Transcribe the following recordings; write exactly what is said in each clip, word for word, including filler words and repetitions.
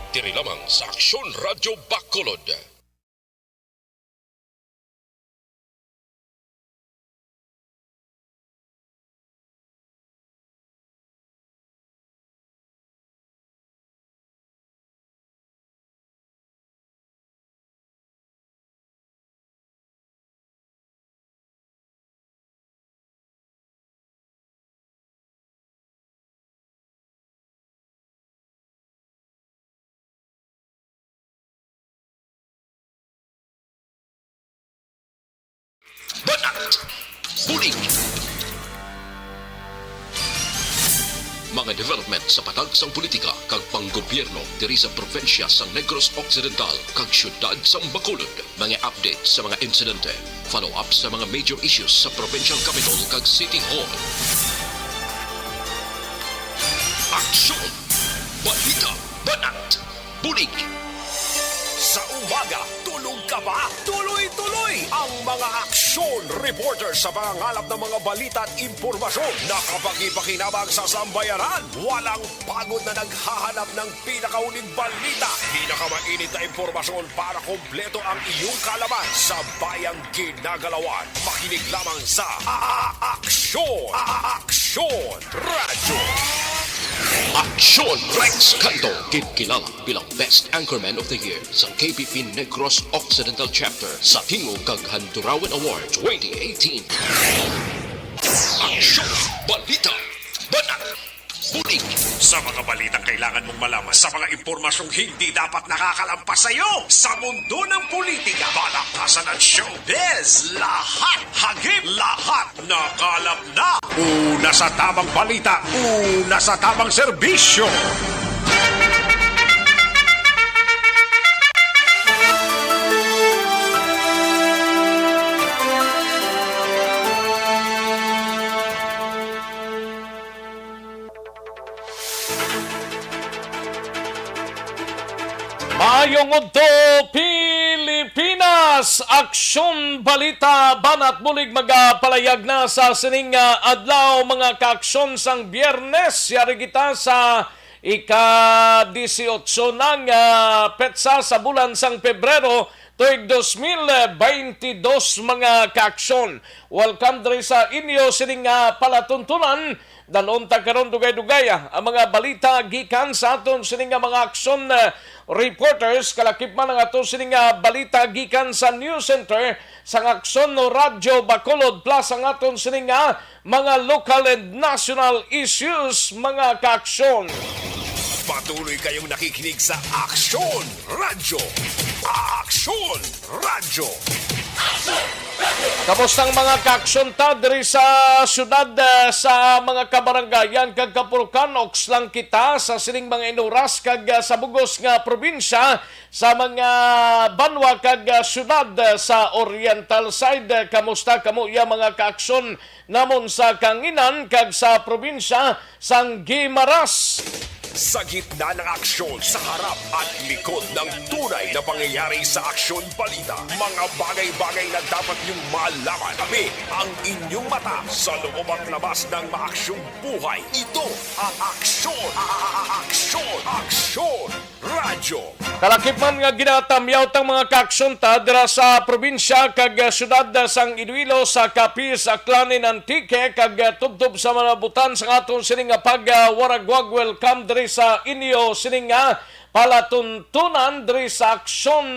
Diri lamang sa Aksyon Radyo Bacolod. Banat! Bulig! Mga development sa patag sang politika kag panggobyerno diri sa probinsya sang Negros Occidental kag siyudad sang Bacolod. Mga update sa mga insidente. Follow-up sa mga major issues sa provincial capital kag city hall. Aksyon! Balita! Banat! Bulig! Sa umaga, tulog ka ba? Tuloy-tuloy ang mga aksyon reporter sa pangangalap ng mga balita at impormasyon. Nakapagpakinabang sa sambayanan. Walang pagod na naghahanap ng pinakahuling balita, pinakamainit na impormasyon para kompleto ang iyong kaalaman sa bayang ginagalawan. Makinig lamang sa A-, A-, Aksyon! A-, A-, Aksyon Radyo! Aksyon Rex Canto, ginkilala bilang Best Anchorman of the Year sa K P P Negros Occidental Chapter sa Tingog kag Handurawan Award twenty eighteen. Aksyon! Balita! Banat! Bulig! Sa mga balitang kailangan mong malaman, sa mga impormasyong hindi dapat nakakalampas sa iyo, sa mundo ng politika, balaktasan at showbiz, lahat hagip, lahat nakalap na. Una sa tamang balita, una sa tamang serbisyo. Maayong udto, Pilipinas! Aksyon Balita, Banat Bulig magapalayag na sa sining, ah, adlaw, mga kaaksyon, sang Biyernes. Yari kita sa ika-disiotso na nga petsa sa bulan sang Pebrero, tuig dos mil baynte dos, mga kaaksyon. Welcome diri sa inyo sining nga palatuntunan. Dalhon ta karon dugay-dugay, ah, ang mga balita gikan sa aton sining nga mga aksyon, ah, reporters. Kalakip man ang aton sining nga balita gikan sa News Center sang Aksyon Radyo Bacolod, plus ang aton sining nga mga local and national issues, mga kaaksyon. Patuloy kayong nakikinig sa Aksyon Radyo. Aksyon Radyo. Kamusta ang mga kaaksyon ta diri sa syudad, eh, sa mga kabarangayan kag kapulokan? Oks lang kita sa sining mga inuras kag, eh, sa bugos nga probinsya, sa mga banwa kag, eh, syudad, eh, sa Oriental Side. Eh, kamusta kamo, ya mga kaaksyon namon sa Kanginan kag sa probinsya sang Guimaras? Sa gitna ng aksyon, sa harap at likod ng tunay na pangyayari sa Aksyon Balita, mga bagay-bagay na dapat niyong malaman. Kami ang inyong mata sa loob at labas ng maaksyong buhay. Ito ang Aksyon, a-, a-, a-, Aksyon, Aksyon Radyo. Kalakip man nga ginatamyaw tang mga kaaksyon ta dira sa probinsya kag, ah, syudad, ah, sang Iloilo, sa Capiz, Aklan, and Antique, kag, ah, tubtob sa malabutan sang aton sining nga pag, ah, waragwag, welcome diri sa inyo sining nga palatuntunan diri sa Aksyon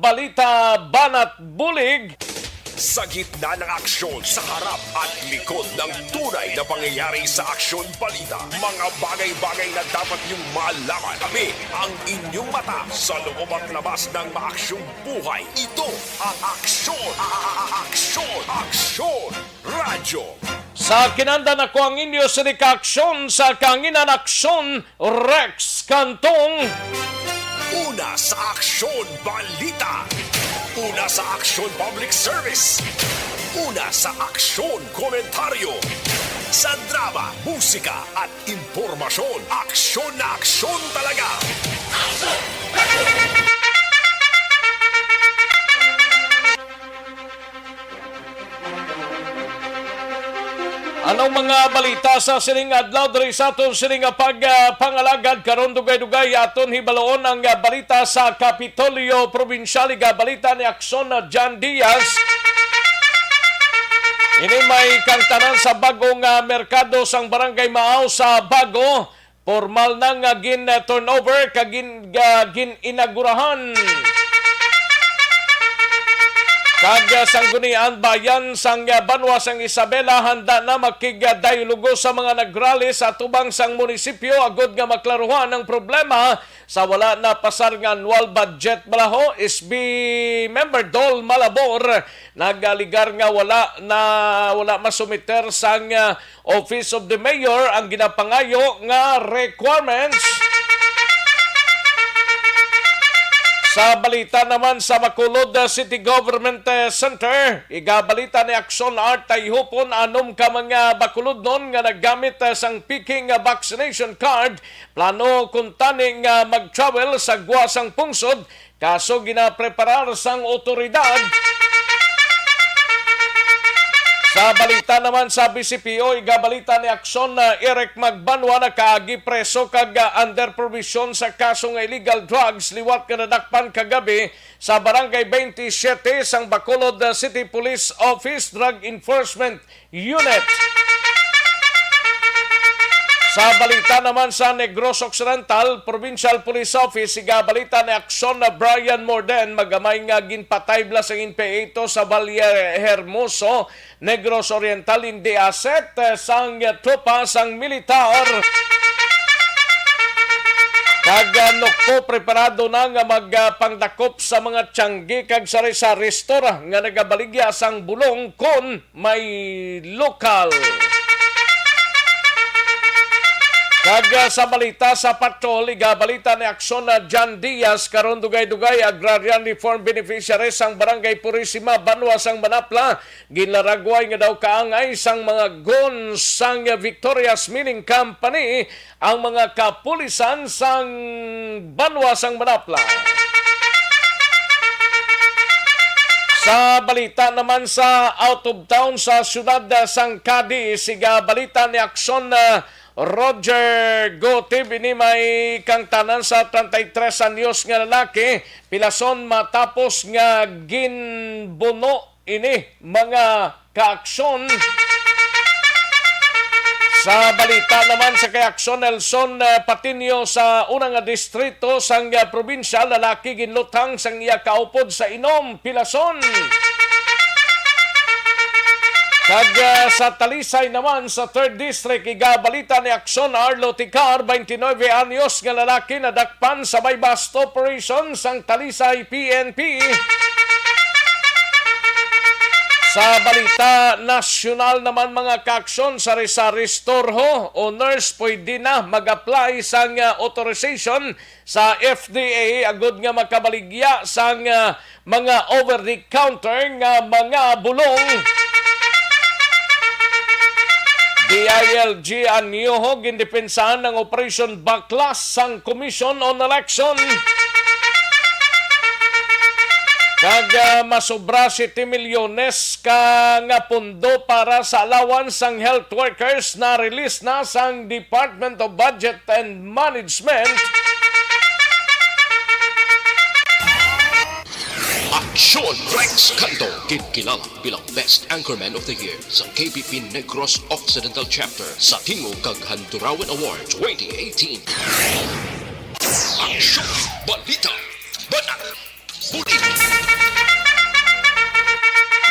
Balita Banat Bulig. Sa gitna ng aksyon, sa harap at likod ng tunay na pangyayari sa Aksyon Balita, mga bagay-bagay na dapat niyong malaman. Kami ang inyong mata sa loob at labas ng maaksyong buhay. Ito ang Aksyon, a-, a-, a-, Aksyon, Aksyon Radyo. Sa kinandan, ako ang inyo sining kaaksyon sa Kanginan, Aksyon Rex Cantong. Una sa Aksyon Balita. Una sa Aksyon Public Service. Una sa Aksyon Komentaryo. Sa drama, musika, at impormasyon, aksyon na aksyon talaga. Anong mga balita sa sining adlaw diri sa aton sining nga pag, ah, pangalagad? Karon dugay-dugay aton hibaloon ang, ah, balita sa Kapitolyo Probinsyal. Igabalita ni Aksyon na John Diaz. Ini may kangtanan sa bagong, ah, merkado sang Barangay Maaw sa Bago. Pormal na nga gin-turnover kag gin-, ga-, gin-inagurahan. Kag, ah, Sanggunian Bayan sang, ah, banwa sang Isabela handa na makigdayologo sa mga nagrally sa atubang sang munisipyo agud nga maklaruhan ang problema sa wala napasar nga annual budget. Balaho, S B Member Dol Malabor nagaligar nga wala na, wala masumiter sang, ah, Office of the Mayor ang ginapangayo nga requirements. Sa balita naman sa Bacolod, uh, City Government, uh, Center, igabalita ni Aksyon Art Tayhupon, anom ka mga Bacolodnon nga naggamit, uh, sang peking, uh, vaccination card, plano kuntani nga mag-travel sa gwa sang pungsod, kaso ginapreparar sang otoridad. Sa balita naman sa B C P O, igabalita ni Aksyon na Eric Magbanwa nakaagi preso kag, ah, under probation sa kaso nga illegal drugs liwat nga nadakpan kagabi sa Barangay twenty-seven sang Bacolod, ah, City Police Office Drug Enforcement Unit. Sa balita naman sa Negros Occidental, Provincial Police Office, igabalita ni Aksyon na Brian Morden, magamay nga ginpatay bala sang P A to sa Valle Hermoso, Negros Oriental, indi aset, eh, sang tropa sang militar. Kag, ah, Nokpo preparado na nga magpangdakop sa mga tiyanggi kag sari-sari store nga nagabaligya sang bulong kon may lokal. Kag, ah, sa balita sa patrol, igabalita ni Aksyon na John Diaz, karon dugay-dugay agrarian reform beneficiaries sang Barangay Purisima, banwa sang Manapla, ginlaragway nga daw kaangay sang mga goons sang Victoria's Milling Company ang mga kapulisan sang banwa sang Manapla. Sa balita naman sa out of town sa siyudad sang Cadiz, siga balita ni Aksyon, ah, Roger Gotib, ini may kangtanan sa treinta y tres anyos nga lalaki, pilason matapos nga ginbuno ini mga kaaksyon. Sa balita naman sa kay Aksyon, Nelson, eh, Patiño, sa una nga distrito sang, eh, probinsya, lalaki ginluthang sang iya kaupod sa inom, pilason. Kag, eh, sa Talisay naman, sa third District, igabalita ni Aksyon Arlo Ticar, twenty-nine anyos nga lalaki nadakpan sa buy-bust operation sang Talisay P N P. Sa balita nasyonal naman, mga kaaksyon, sari-sari store ho, owners pwede na mag-apply sang, ah, authorization sa F D A agud nga makabaligya sang, ah, mga over-the-counter nga mga bulong. D I L G Anyoho, gindepensahan ang Operation Baklas sang Commission on Election. Kag, ah, masobra siyete milyones ka nga pondo para sa allowance sang health workers na release na sang Department of Budget and Management. Aksyon Rex Canto, ginkilala bilang Best Anchorman of the Year sa K P P Negros Occidental Chapter sa Tingog kag Handurawan Award twenty eighteen. Aksyon, balita, banat, bulig.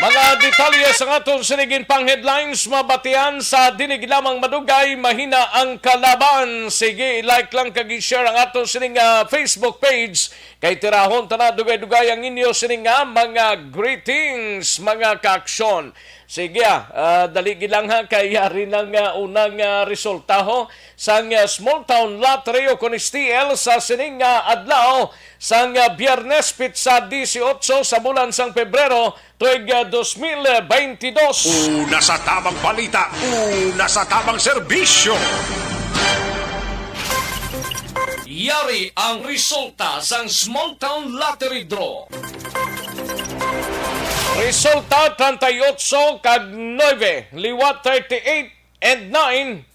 Mga detalye sa aton sining pang headlines mabatian sa Dinig Lamang Madugay, Mahina ang Kalaban. Sige, i-like lang kag i-share ang aton sining, ah, Facebook page. Kay tirahon ta na dugay-dugay ang inyo sini nga mga greetings, mga kaaksyon. Sige, ah, ah, dali gid lang ha, kay yari na nga unang, ah, resulta ho sang, ah, Small Town Lottery o kon S T L sa sining nga adlaw sang, ah, Biyernes, pitsa disiotso sa bulan sang Pebrero, tuig, ah, dos mil beintidos. Una sa tamang balita, una sa tamang serbisyo. Yari ang resulta sang Small Town Lottery Draw. Resulta, treinta y ocho kag nuebe, liwat thirty-eight, and nine.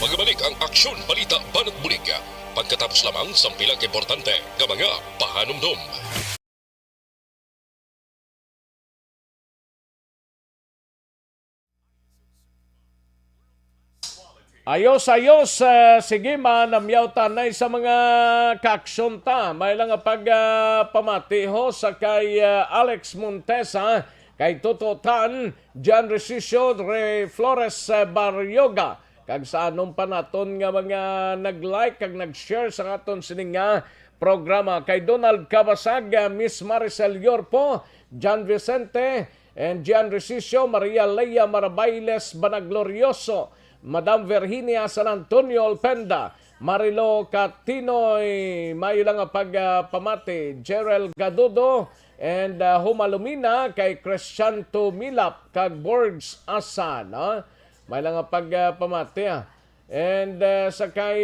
Magabalik ang Aksyon Balita Banat Bulig pagkatapos lamang sang pila ka importante nga mga pahanumdom. Ayos, ayos. Ah, sige, manamyaw tanay sa mga kaaksyon ta. May lang nga pag, ah, pamati ho sa kay, ah, Alex Montesa, kay Toto Tan, John Resicio, Rey Flores, ah, Barrioga, kag sa anom pa naton nga mga nag-like kag nag-share sa aton sining nga programa, kay Donald Cabasag, ah, Miss Maricel Yorpo, John Vicente, and Gian Resicio, Maria Lea Marabailes Banaglorioso, Madam Virginia San Antonio Olpenda, Marilo Catinoy, mayo lang nga pag, ah, pamati, Jerel Gadudo, and, ah, Humalumina kay Cristianto Milap kag Borgs Asa, no? May lang nga pag, ah, pamati, ah. And, ah, sa kay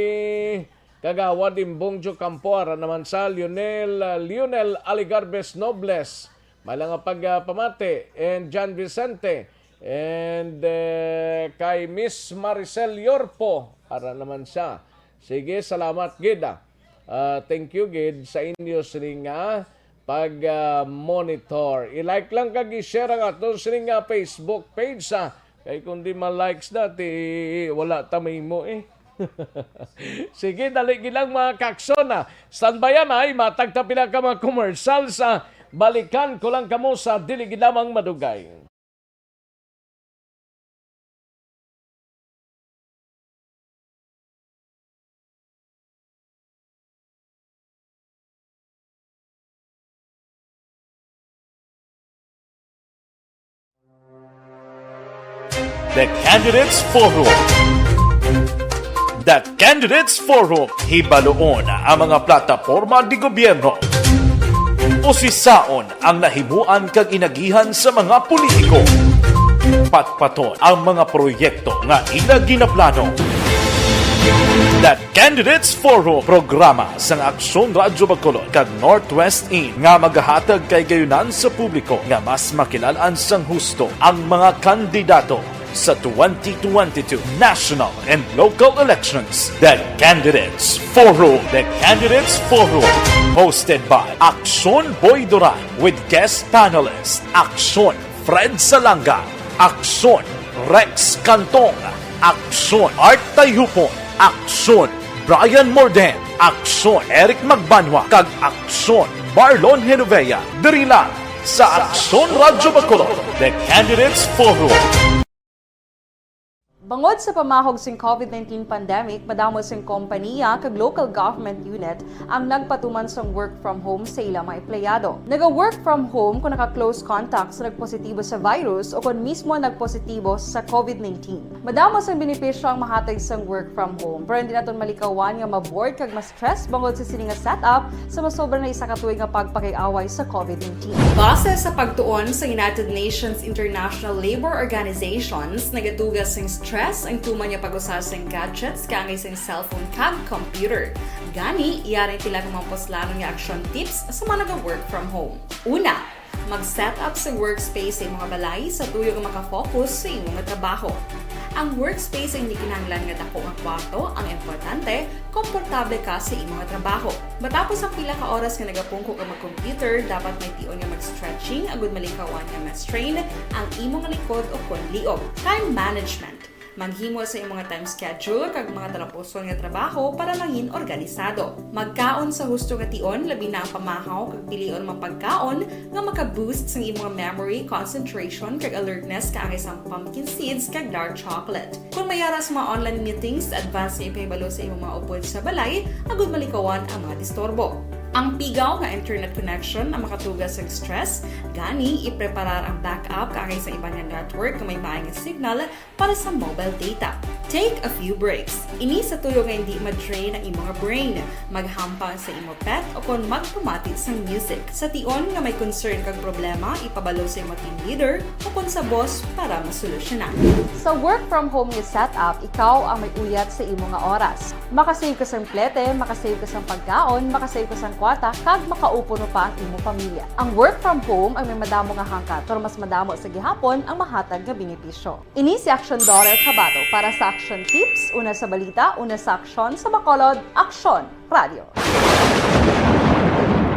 Kagawad Imbong Jocampo, ara naman sa Lionel, ah, Lionel Aligarbes Nobles, may lang nga pag, ah, pamati, and John Vicente, and, eh, kay Miss Maricel Yorpo, ara naman siya. Sige, salamat gid, ah. Ah, thank you gid sa inyo sini nga pag, ah, monitor. I-like lang kag i-share ang aton sini nga Facebook page, ah. Kay kung di ma-likes na, ti wala ta mahimo, eh. Sige, dali gid lang, mga kaaksyon, ah. Standby yan, ay matag ta pila ka mga commercial sa balikan ko lang kamo sa dili gid lamang madugay. The Candidates Forum. The Candidates Forum, hibaluon ang mga plataporma de gobyerno. Usisaon ang nahimuan kag inagihan sa mga politiko. Patpaton ang mga proyekto nga ila ginaplano. The Candidates Forum, programa sang Aksyon Radyo Bacolod kag Northwest In nga magahatag kay gayunan sa publiko nga mas makilal-an sang husto ang mga kandidato sa twenty twenty-two national and local elections. The Candidates Forum. The Candidates Forum, hosted by Aksyon Boy Duran with guest panelist Aksyon Fred Salanga, Aksyon Rex Cantong, Aksyon Art Tayhupon, Aksyon Brian Morden, Aksyon Eric Magbanwa, kag Aksyon Marlon Genovea. Diri lang sa Aksyon Radyo Bacolod, The Candidates Forum. Bangod sa pamahog sing COVID nineteen pandemic, madamo sing kompaniya kag local government unit ang nagpatuman sang work from home sa ila mga empleyado. Naga-work from home kon naka-close contact sa nagpositibo sa virus o kon mismo nagpositibo sa COVID nineteen. Madamo sang benepisyo ang mahatag sang work from home, pero hindi naton malikawan nga ma-bored kag ma-stress bangod sa sini nga setup sa masobra na isa ka tuig nga pagpakig-away sa COVID nineteen. Base sa pagtuon sa United Nations International Labour Organizations, nagatuga sing stress ang tuman nga pag-usa sing gadgets kaangay sing cellphone kag computer. Gani, yari ang pila ka mga puslanon nga action tips sa mga naga-work from home. Una, mag-set up sa workspace sa imong balay sa tuyo nga maka-focus sa imong trabaho. Ang workspace hindi kinahanglan nga dako nga kwarto ang importante, komportable ka sa imong trabaho. Matapos ang pila ka oras nga nagapungko ka mag-computer, dapat may tion nga mag-stretching agud malikawan nga ma-strain ang imong likod o kon liog. Time management. Maghimo sa imong time schedule kag mga talapuson nga trabaho para mangin organisado. Magkaon sa husto nga tion, labi na ang pamahaw kag pilion mga pagkaon nga maka-boost sang imong memory, concentration, kag alertness kaangay sang pumpkin seeds kag dark chocolate. Kon may ara sa mga online meetings, advance nga ipahibalo sa imong mga upod sa balay agud malikawan ang mga disturbo. Ang pigaw nga internet connection ang makatuga sa stress, gani ipreparar ang backup kaangay sa iban nga network nga may maayo nga signal para sa mobile data. Take a few breaks. Ini sa tuyo nga hindi ma-drain ang imong brain. Maghampang sa imo pet o kon magpamati sang music. Sa tion nga may concern kag problema, ipabalo sa imo team leader o kon sa boss para masolusyonan. Sa work from home nga setup, ikaw ang may uyat sa imo nga oras. Makasave ka sang plete, makasave ka sang pagkaon, makasave ka sang kwata kag makaupuno pa ang imo pamilya. Ang work from home ang may madamo nga hangkat, pero mas madamo sa gihapon ang mahatag nga benepisyo. Ini si Action Daughter Kabato para sa Action Tips, una sa balita, una sa aksyon, sa Bacolod, Aksyon Radio.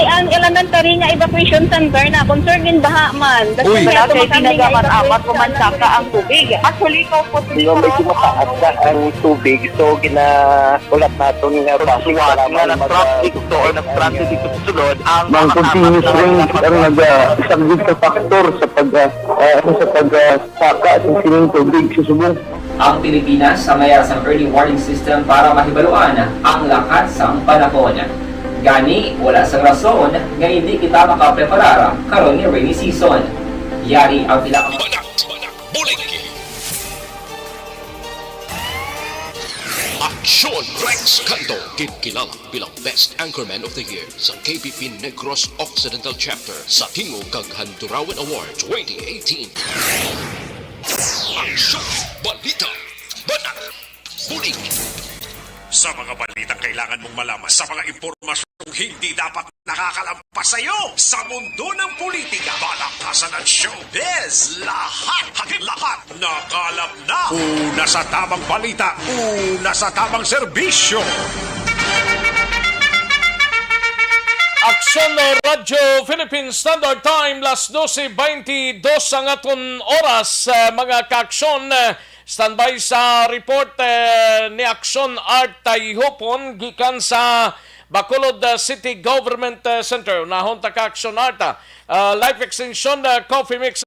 Ang elementary nga evacuation center na concern in baha man. Uy. Wala kay pinagaman amat ko man saka ang tubig. Actually, ko po. Di ba, medyo mataas na ang tubig, so ginahulat naton nga basi nga kailangan na-stranded to or na-stranded dito sa sulod ang mga continuous rain ang nag-, ah, isa gid ka factor sa pag, ah, ah, sa pag, ah, saka sa sining tubig sa subong. Ang Pilipinas sa mayar sang early warning system para mahibaluan ang lakat sang panahon. Gani, wala sang rason nga hindi kita makapreparar karon ni rainy season. Yari ang pila ka Banat, Banat, Bulig. Aksyon Rex Canto, ginkilala bilang Best Anchorman of the Year sa K P P Negros Occidental Chapter sa Tingog kag Handurawan Award twenty eighteen. Aksyon, balita, banat, bulig. Sa mga balitang kailangan mong malaman, sa mga impormasyong hindi dapat nakakalampas sa iyo, sa mundo ng politika, balakasan at showbiz, lahat, hagit lahat, nakalap na. Una sa tamang balita, una sa tamang serbisyo. Aksyon, Radyo Philippine Standard Time, las doce beintidos ang aton oras, eh, mga kaaksyon. Eh, standby sa report, eh, ni Aksyon Art Tayhupon gikan sa Bacolod, eh, City Government, eh, Center. Unahon ta ka, Aksyon Art, ah, ah, Life Extension, eh, Coffee Mix.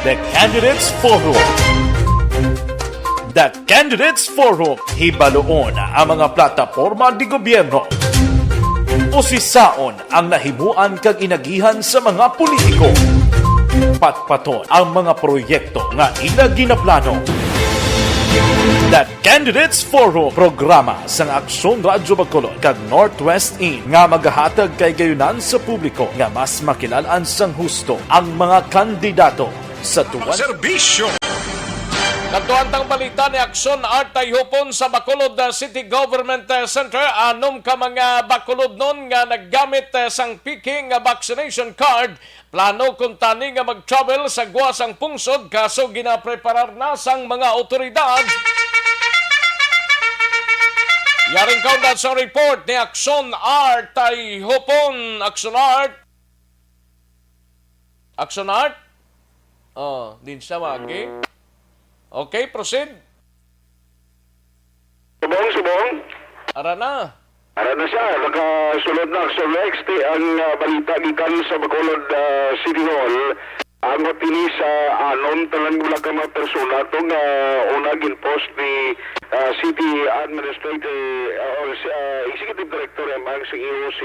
The Candidates Forum. The Candidates Forum, hibaluon ang mga plataporma de gobyerno. Usisaon ang nahimuan kag inagihan sa mga politiko. Patpaton ang mga proyekto nga ila ginaplano. The Candidates Forum, programa sang Aksyon Radyo Bacolod kag Northwest In, nga magahatag kay gayunan sa publiko nga mas makilalan sang husto ang mga kandidato sa tuwan. Serbisyo. Kadto ang balita ni Aksyon Art Tayhupon sa Bacolod, uh, City Government, uh, Center. Anom ka mga Bacolodnon nga naggamit, uh, sang peke nga vaccination card, plano kuntani nga mag-travel sa gwa sang pungsod, kaso ginapreparar na sang mga awtoridad. Yaring kaundan sa report ni Aksyon Art Tayhupon. Aksyon Art. Aksyon Art? Oh, din siya magi. Okay, proceed. Subong, subong. Ara na. Ara na siya. Nakasulod na, Aksyon Rex, ti ang, ah, balita gikan sa Bacolod, ah, City Hall. Ang hotini sa anom tanan wala ka mga persona to nga una gin-post ni, ah, City Administrator, ah, or si, ah, Executive Director M ang sa E O C.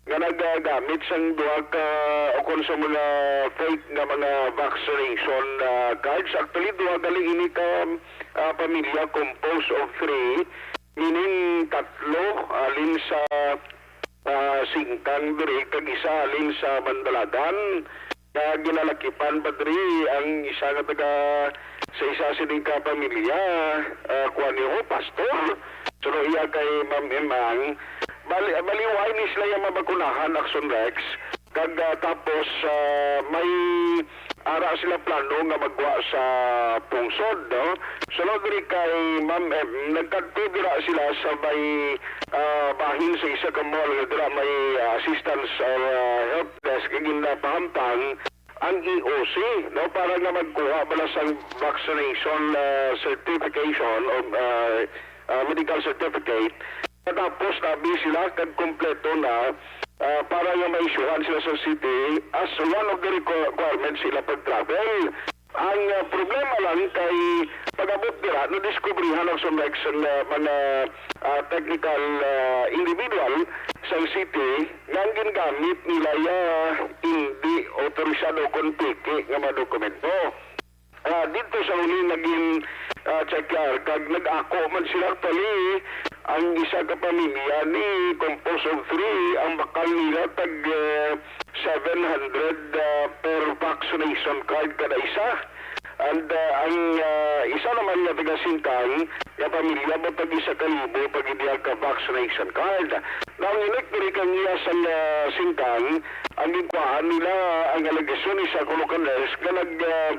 Nga nagagamit sang duha ka o kon sa mga fake nga mga vaccination, ah, cards. Actually, duha gali ini ka, ah, pamilya composed of three, meaning tatlo halin sa, ah, Singkang diri kag isa halin sa Mandalagan. Nga ginalakipan pa diri ang isa nga taga sa isa sining ka pamilya, ah, kuwan niyo, pastor. Suno iya kay Ma'am Emang. Bali, baliway ni sila yung mabakunahan, Action Rex. Kag, ah, tapos, ah, may ara sila plano nga magwa sa pungsod, no? Suno diri kay Ma'am Em, nagkadto dira sila sa may, ah, bahin sa isa ka mall nga dira may, ah, assistance or, ah, help desk nga ginapahamtang ang E O C, no, para nga magkuha bala sang vaccination, ah, certification o, ah, ah, medical certificate. Katapos, nabi sila kag kompleto na, ah, para nga maisyuhan sila sa city as one of the requ-, requirements sila pag-travel. Ang, ah, problema lang kay pag-abot dira, nadiskubrihan ang sa mga, ah, mga, ah, technical, ah, individual sa city nga ang gingamit nila ya hindi autorisado kon peke nga mga dokumento. Ah, dito sa huli naging, ah, check ya, kag nag-ako man sila actually, Ang isa ka pamilya ni composed of three, ang bakal nila tag, eh, seven hundred, ah, per vaccination card kada isa. And, ah, ang, ah, isa naman nga taga Singkang nga pamilya mo tag isa ka libo pag iya ka vaccination card. Now, ang inik diri kang iya sang, ah, Singkang, ang ginkuhaan nila ang alegasyon ni sa kuno ka nurse nga nag, ah,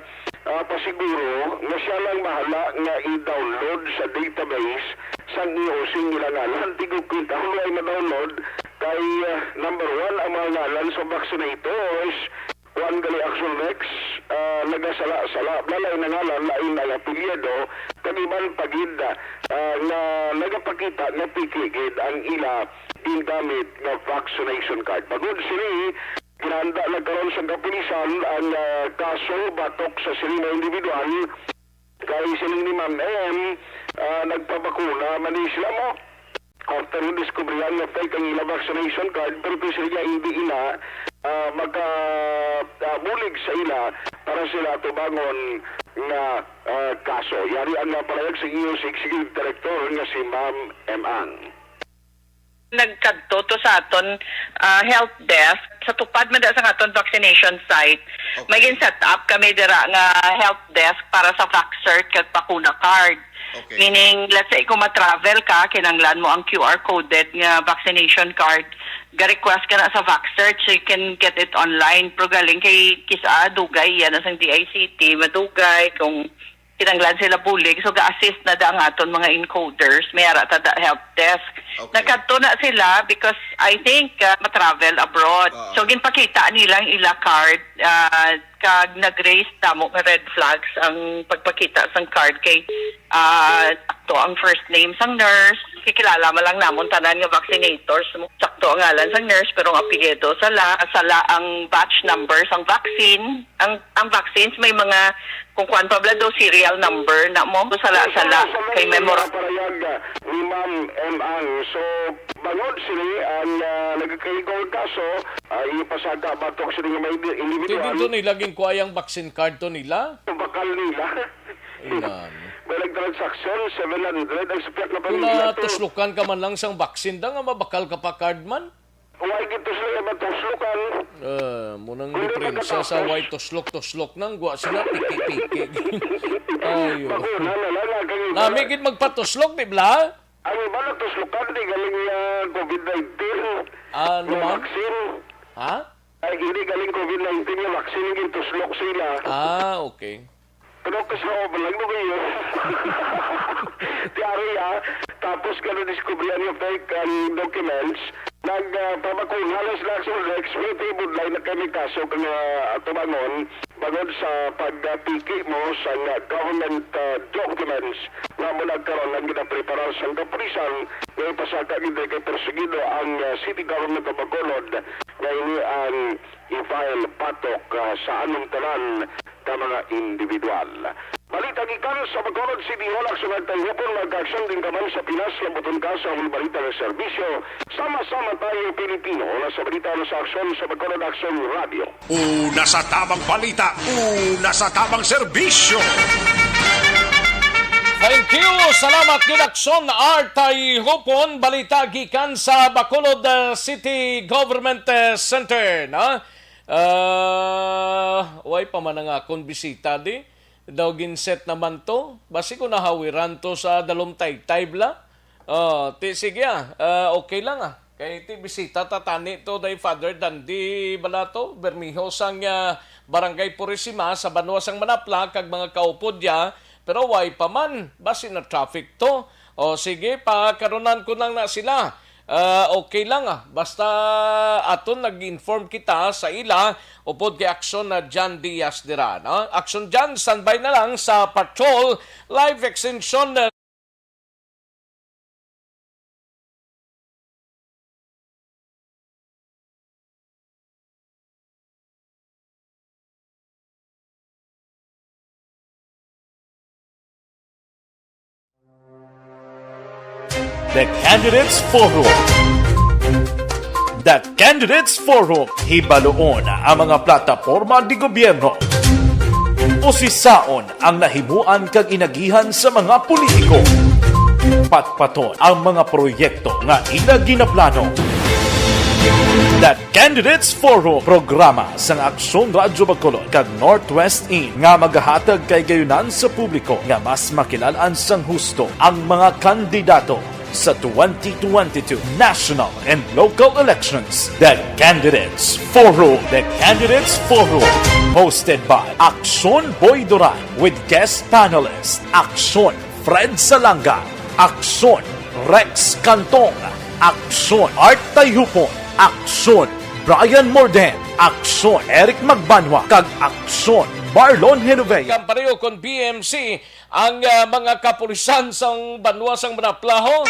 ah, pasiguro nga siya lang bahala nga i-download sa database sang E O C ang ilang ngalan. Di ko kwenta kung may ma-download kay, ah, number one ang mga ngalan sa vaccinators. Kuan gali, Action Rex, ah, nagasala-sala, lain ang ngalan, lain ang apelyido, kag iban pa gid, ah, nga nagapakita nga peke gid ang ila gingamit nga vaccination card. Bangod sini, ginahanda na karon sa kapulisan ang, ah, kaso batok sa sini nga individual. Kay siling ni Ma'am M, ah, nagpabakuna man ni sila mo. After nga diskubrihan nga fake ang ila vaccination card, pero kung sila hindi ina, ah, maka, ah, bulig sa ila para sila tubangon nga, ah, kaso. Yari ang, ah, palahayag sa E O C Executive Director nga si Ma'am M Ang. Nagkadto to sa aton, ah, help desk. Sa tupad man da sa aton vaccination site, Okay. may gin-set up kami dira nga help desk para sa Vaxcert kag bakuna card. Okay. Meaning, let's say, kung ma-travel ka, kinahanglan mo ang Q R coded nga vaccination card, ga-request ka na sa Vaxcert so you can get it online. Pero galing kay kisa dugay, yan na sang D I C T, madugay, kung kinahanglan sila bulig. So, ga-assist na da ang aton mga encoders. May ara ta da help desk. Okay. Nagkadto na sila because I think, uh, ma-travel abroad. Oo. So, ginpakita nilang ila card, uh, kag nag-raise damo nga red flags ang pagpakita sang card kay, uh, sakto ang first name sang nurse. Kikilala man lang namon tanan nga vaccinators. Sakto ang ngalan sang nurse, pero ang apelyido sala, sala ang batch number sang vaccine. Ang, ang vaccines may mga kung kuan pa bala do, serial number na mo. Sala-sala. Kay memor- Parayag, ah, ni Ma'am M Ang. So, bangod sini ang, ah, nagkaigo ang kaso, ah, ipasaka batok sini nga may Di individual. Din to nila ginkuha ang vaccine card to nila? Bakal nila. Inan. May nagtransaksyon, seven hundred ang sa piyak na Kung pamilya to. Natuslukan ka man lang sang vaccine da nga mabakal ka pa card man? Wa gid to sila nga matuslokan. Ah, mo nang Kundi diferensya sa nagkatapos. Way tuslok-tuslok nang gwa sila piki-piki. Ayo. Bakuna na lang, ang iba Nami na gid magpatuslok, di bala? Ang iba natuslokan, di galing, ah, covid nineteen. Ah, ano Nga man? Vaccine. Ha? Ay, hindi galing covid nineteen nga vaccine, yung tuslok sila. Ah, okay. Pero kasawa lang mo kayo. Tiyari, ah. Tapos ka na-discovery ang fake, ang documents. Nag, ah, pabakuna na sila sa Rex, pero budlay na kami kaso kang, ah, tubangon bangod sa pagpiki mo sa, ah, government, ah, documents nga mo nagkaroon ang ginapreparar sa kapulisan nga ipasaka gid kay perseguido ang, ah, city government of Bacolod nga ini ang i-file batok, ah, sa anong tanan ka mga individual. Balita gikan sa Bacolod City Hall, aksyon nagtayhupon, magkaaksyon din ka man sa Pinas, lambuton ka sa among balita ng serbisyo. Sama-sama tayo, Pilipino. Una sa balita, una sa aksyon sa Bacolod Aksyon Radio. Una sa tabang balita, una sa tabang serbisyo. Thank you. Salamat gid, Aksyon R. Tayhupon. Balita gikan sa Bacolod, uh, City Government, uh, Center, na? Ah, way pa man ang akon bisita di. Daw ginset naman to. Basi ko nahawiran to sa dalom taytay bala. Oh, ti sige, ah. Ah, okay lang, ah. Kay ti bisita ta tani to day Father Dandi bala to, Bermejo sang, ah, Barangay Purisima sa banwa sang Manapla kag mga kaupod niya, pero way pa man, basi na traffic to. O sige, pakarunan ko nang na sila. Ah, okay lang, ah. Basta aton nag-inform kita sa ila upod kay Aksyon na John Diaz dira, no? Aksyon John, standby na lang sa patrol, live extension, ah. The Candidates Forum. The Candidates Forum, hibaluon ang mga plataporma di gobyerno. Usisaon ang nahimuan kag inagihan sa mga politiko. Patpaton ang mga proyekto nga ila ginaplano. The Candidates Forum, programa sang Aksyon Radyo Bacolod kag Northwest In nga magahatag kahigayonan sa publiko nga mas makilalan sang husto ang mga kandidato sa twenty twenty-two national and local elections. The Candidates Forum. The Candidates Forum, hosted by Aksyon Boy Duran with guest panelist Aksyon Fred Salanga, Aksyon Rex Cantong, Aksyon Art Tayhupon, Aksyon Brian Morden, Aksyon Eric Magbanwa, kag Aksyon Marlon Genovea. Kampaniyo kon B M C ang, ah, mga kapulisan sang banwa sang Manaplaho.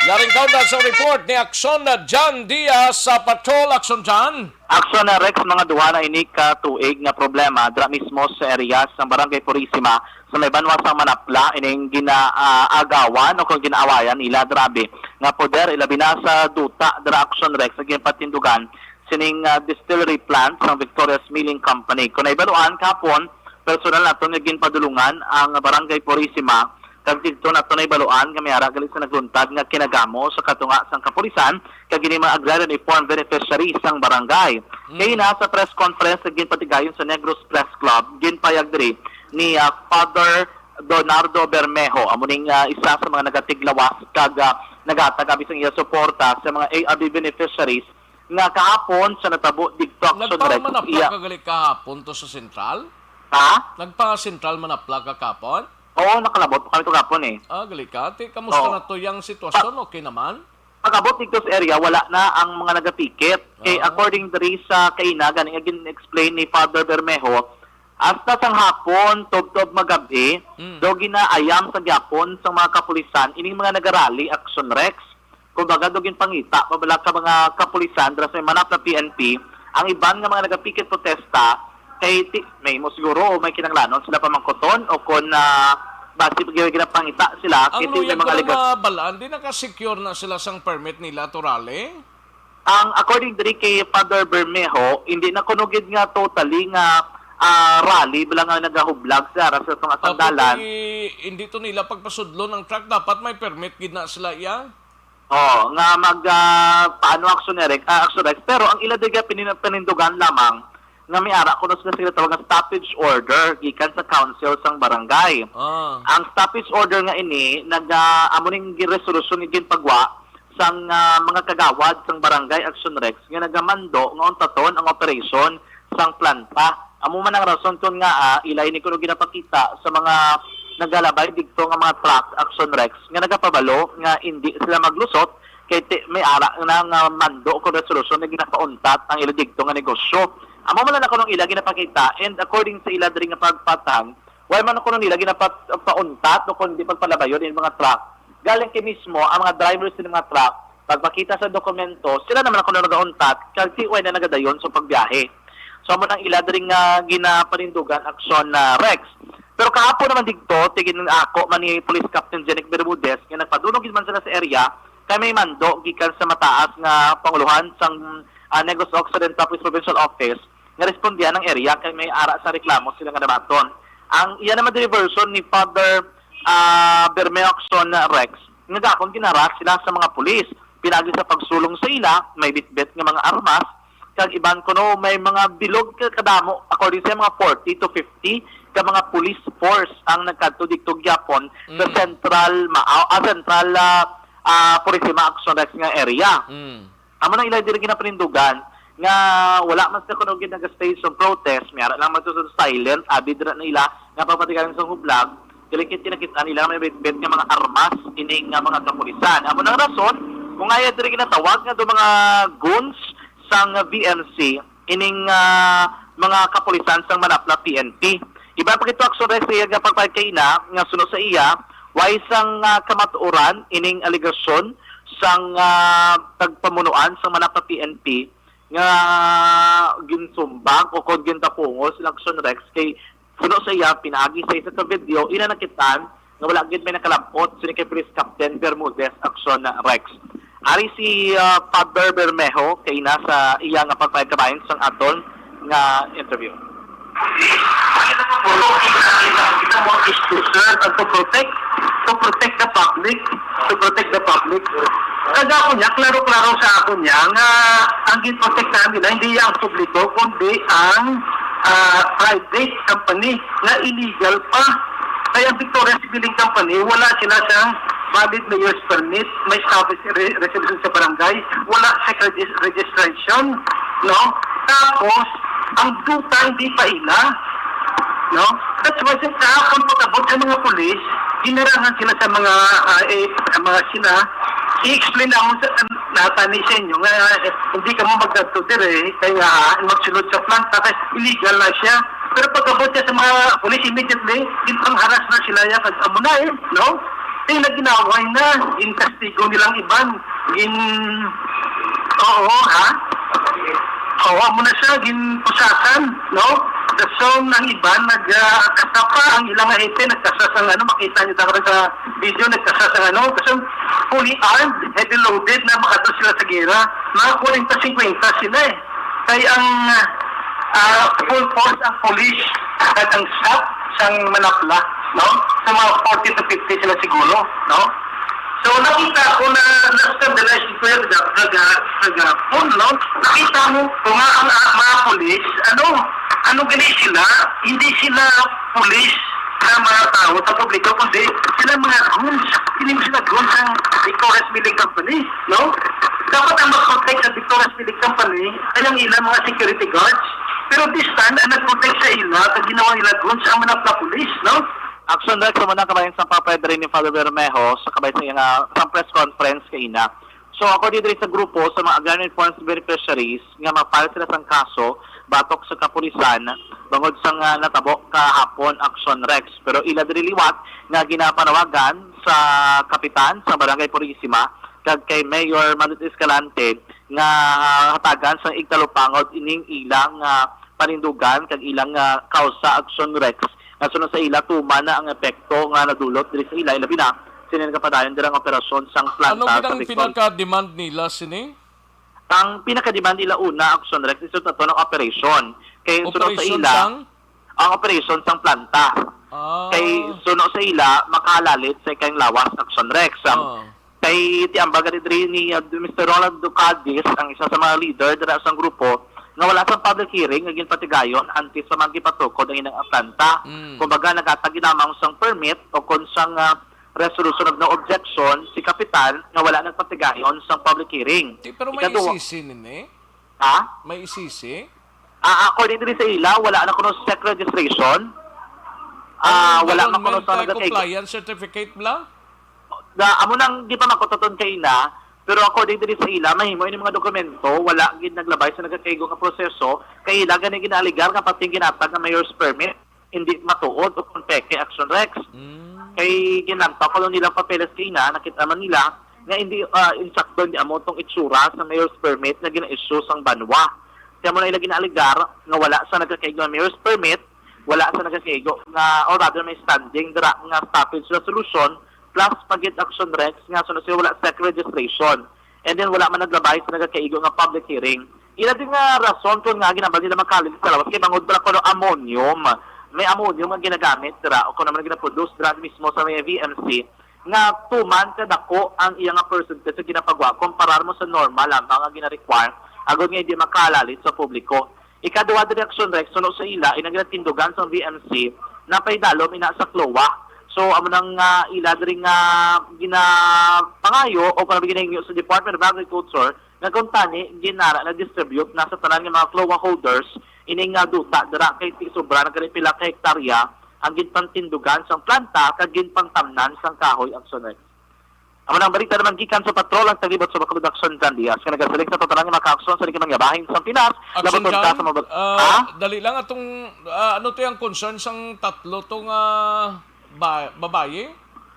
Laringkaw na sa report ni Aksyon na John Diaz sa Patrol. Aksyon, John. Aksyon na Rex, mga duha na ini ka tuig nga problema dira mismo sa area sang Barangay Purisima sa may banwa sang Manapla, ining ginaagawan o kung ginaawayan nila, grabe, nga poder, ilabi na sa duta dira, Aksyon Rex, sa ginpatindugan sining, ah, distillery plant sang Victoria's Milling Company. Kung naibaluan, kahapon, personal naton nga ginpadulungan ang Barangay Purisima, kag didto naton naibaluan nga may ara gali sa nagluntad nga kinagamo sa katunga sang kapulisan kag ini mga agrarian reform beneficiaries sang barangay. Mm. Kay na sa press conference nga ginpatigayon sa Negros Press Club, ginpayag diri ni, ah, Father Donardo Bermejo, amo ning, ah, isa sa mga nagatiglawas kag, ah, naghatag abi sang iya suporta sa mga A R B beneficiaries nga kahapon sa natabo dito, Aksyon Rex, Nagpamanapla iya ka gali kahapon to sa sentral? Ha? Nagpa-sentral Manapla ka kahapon? Oo, nakalabot pa kami to kahapon eh. Ah, gali ka. Ti, kamusta Oo. na to yang sitwasyon? Pa- Okay naman? Pag-abot dito sa area, wala na ang mga nagaticket. Kay Ah. according diri sa kaina, gani nga gin-explain ni Father Bermejo, hasta sang hapon, tubtob magabi, Mm. daw ginaayam sa gyapon sa mga kapulisan, ining mga nagarali, Aksyon Rex. Kumbaga, daw ginpangita pa bala ka mga kapulisan dira sa Manapla P N P, ang iban nga mga nagaticket protesta, kay ti-, may mo siguro o may kinahanglanon sila pamangkuton o kon, ah, basi pa gyud ginapangita sila, Ang kay ti-, may luya mga ko na aligas- mabalaan, di naka-secure na sila sang permit nila to rally? Ang according diri kay Father Bermejo, hindi na kuno gid nga totally nga, ah, rally bala nga nagahublag sa ara sa tunga sang Apo, dalan. Di, hindi to nila pagpasudlon ang truck, dapat may permit gid na sila iya. Oh, nga mag, ah, paano, Aksyon Rex, ah, Aksyon Rex. Pero ang ila diga pinin-, panindugan lamang nga may ara kuno sila, sila tawag nga stoppage order gikan sa council sang barangay. Ah. Ang stoppage order nga ini nag, ah, amo ning gi-, resolusyon nga ginpagwa sang, ah, mga kagawad sang barangay, Aksyon Rex, nga nagamando nga untaton ang operation sang planta. Amo man ang rason kon ngaa, ah, ila ini kuno ginapakita sa mga nagalabay didto nga mga truck, Aksyon Rex, nga nagapabalo nga indi sila maglusot kay ti-, may ara na nga mando kon resolusyon nga ginapauntat ang ila didto nga negosyo. Amo man lang kuno ang ila ginapakita, and according sa ila diri nga pagpatang, wala man kuno nila ginapauntat o kundi pagpalabayon in mga truck. Galing kay mismo ang mga drivers sa mga truck, pagpakita sa dokumento, sila naman kuno nagauntat, kag ti wala na nagadayon sa pagbiyahe. So, amo nang ila diri nga ginapanindugan, Aksyon na Rex. Pero kahapon naman didto, tigin ako man ni Police Captain Jenic Bermudez nga nagpadulong gid man sila sa area, kay may mando gikan sa mataas nga panguluhan sang, ah, Negros Occidental Police Provincial Office nga respondihan ang area kay may ara sa reklamo sila nga nabaton. Ang iya naman diri version ni Father, ah, Bermeo Aksyon Rex, nga gahapon ginaharas sila sa mga pulis pinagi sa pagsulong sa ila, may bitbit nga mga armas, kag iban kuno may mga bilog ka kadamo, according sa mga forty to fifty ka mga police force ang nagkadto didto gyapon sa Mm. Central Maaw, ah, Central, ah, ah, Purisima Aksyon Rex nga area. Mm. Amo nang ila diri ginapanindugan nga wala man sila kuno gid naga-stage sa protest, may ara lang man to sa silent, abi dira na ila nga papatigayon sa hublag, dili kit kinakit-an nila may bitbit nga mga armas ining nga mga kapulisan. Amo nang rason kung aya diri ginatawag nga do mga goons sang V M C ining, ah, mga kapulisan sang Manapla P N P. Iban pa gid to, Aksyon Rex, sa iya nga pagpahayag kaina nga suno sa iya, way sang, ah, kamatuoran ining alegasyon sang, ah, tagpamunuan sang Manapla P N P nga ginsumbag o kon gintapungol sila, Aksyon Rex, kay suno sa iya, pinaagi sa isa ka video, ila nakit-an nga wala gid may nakalab-ot sini kay Police Captain Bermudez, Aksyon Rex. Ari si, ah, Father Bermejo kaina sa iya nga pagpahayag kabahin sang aton nga interview. Kita, kita, kita mo is to serve and to protect, to protect the public, to protect the public. Kag ako niya, klaro-klaro sa ako niya nga ang ginprotektahan nila hindi ang publiko, kundi ang, ah, private company nga illegal pa. Kaya ang Victoria's Building Company, wala sila sang valid mayor's permit, may established re-, resolution sa barangay, wala sa regis-, registration, no? Tapos, ang duta hindi pa ila, no? That's why sa kahapon pag-abot sa mga pulis, ginarangan sila sa mga, ah, eh, ang mga sila, i-explain naman sa, natani sa inyo nga, eh, hindi ka mo magdadto dire, kaya, ah, magsulod sa planta, kay illegal na siya. Pero pag-abot siya sa mga pulis, immediately, ginpangharas na sila, ya, kag amo na, eh, no? Kaya naginaaway na, ginkastigo nilang iban, gin-, oo, ha? Oo, amo na siya, ginpusasan, no? Dason ang iban, nag, ah, kasapa ang ilang hepe, nagkasas ang ano, makita niyo daw sa video, nagkasas ang ano, dason fully armed, heavy loaded na makadto sila sa gera. Mga kwarenta, singkwenta sila, eh. Kay ang, ah, full force ang police at ang staff sang manapla, no? Sa mga forty to fifty sila siguro, no? So, nakita ko na na-scandalize ko yung kaga-, kaga-, kagahapon, no? Nakita mo ko nga ang, ah, mga police, ano, ano gani sila? Hindi sila police na mga tao sa publiko, kundi sila mga goons. Hindi mo sila goons ang Victoria's Building Company, no? Dapat ang mag-protect sa Victoria's Building Company ay ang ilang mga security guards. Pero this time, ang nag-protect sa ila, sa ginawa nila goons, ang mga police, no? Action Rex, sa muna kabayan sa Papa Pedro ni Father Bermejo, sa kabay sa iyang, ah, sa press conference kaina. So, according diri sa grupo sa mga Agrarian Reforms Beneficiaries nga ma-file sila sang kaso batok sa kapulisan bangod sa nga natabo kahapon, Action Rex. Pero ila diri liwat nga ginapanawagan sa kapitan sa Barangay Purisima kag kay Mayor Manlito Escalante nga hatagan sang igtalupangod ining ilang, ah, panindugan kag ilang, ah, kausa, Action Rex, nga suno sa ila tuman na ang epekto nga nadulot diri sa ila, ilabi na sini nagapadayon dira ang operasyon sang planta. Ano gid sa ang Bicol. Pinaka-demand nila sini? Ang pinaka-demand nila una, Action Rex, is sa tunang operation. Kay suno sa ila, sang? Ang operation sang planta. Ah. Kay suno sa ila, makahalalit sa ikang lawas, Action Rex. Ang Ah. Kay ti ambag gani diri ni, uh, Mister Roland Ducadis, ang isa sa mga leader dira sang grupo, nga wala sang public hearing nga ginpatigayon antes pa man gipatukod ang ilang planta. Mm. Kumbaga, naghatag lamang sang permit o kon sang, uh, resolution of no objection si kapitan nga wala nagpatigayon sang public hearing. Di, pero may Ikaduha isisi nini? Ha? May isisi? Ah, according diri sa ila, wala na kuno sec registration. Ah, Ang wala man kuno government, sa uh, nagakay- compliance certificate bla? Na, amo nang gipamangkot naton kaina, pero according diri sa ila, mahimo ini mga dokumento, wala gid naglabay sa nagakaigo nga proseso, kay ila gani ginaaligar nga pati ginatag nga mayor's permit, hindi matuod o kon peke, Action Rex. Mm. Kay ginlantaw ko lang nilang papeles kaina, nakita man nila nga hindi, ah, insakto, hindi amo tong itsura sa mayor's permit nga gina-issue sang banwa. Kaya mo na ila ginaaligar nga wala sa nagakaigo nga mayor's permit, wala sa nagakaigo nga, or rather, may standing dira nga stoppage resolution plus pa gid, Action Rex, nga suno sila wala sec registration. And then wala man naglabay sa nagakaigo nga public hearing. Ila din nga rason kung nga ginambal nila makahalalit sa lawas kay bangod bala kuno ammonium. May ammonium nga ginagamit dira o kuno man ginaproduce dira mismo sa may V M C nga tuman kadako ang iya nga percentage sa ginapagwa kumpara mo sa normal lamang nga gina-require agod nga hindi makahalalit sa publiko. Ikaduha diri, Action Rex, suno sa ila, ina ginatindugan sang V M C na pahidalom ina sa CLOA. So, amo nang, ah, ila diri nga ginapangayo o kung ano ginahingyo sa Department of Agriculture nga kung tani ginara na distribute na sa tanan nga mga CLOA holders ining, ah, duta dira kay ti sobra na gani pila ka hektarya ang ginpangtindugan sang planta kag ginpangtamnan sang kahoy, Action Rex. Amo nang balita naman gikan sa patrol ang taglibot sa Bacolod Action John Diaz nga nagasiling sa tanan nga makaaksyon sa di ka mangyabahin sa Pinas. Action Labaton ka John, sa mga bal- ah, Ha? Dali lang atong, ah, ano to yung concern sang tatlo to nga ba- babayi?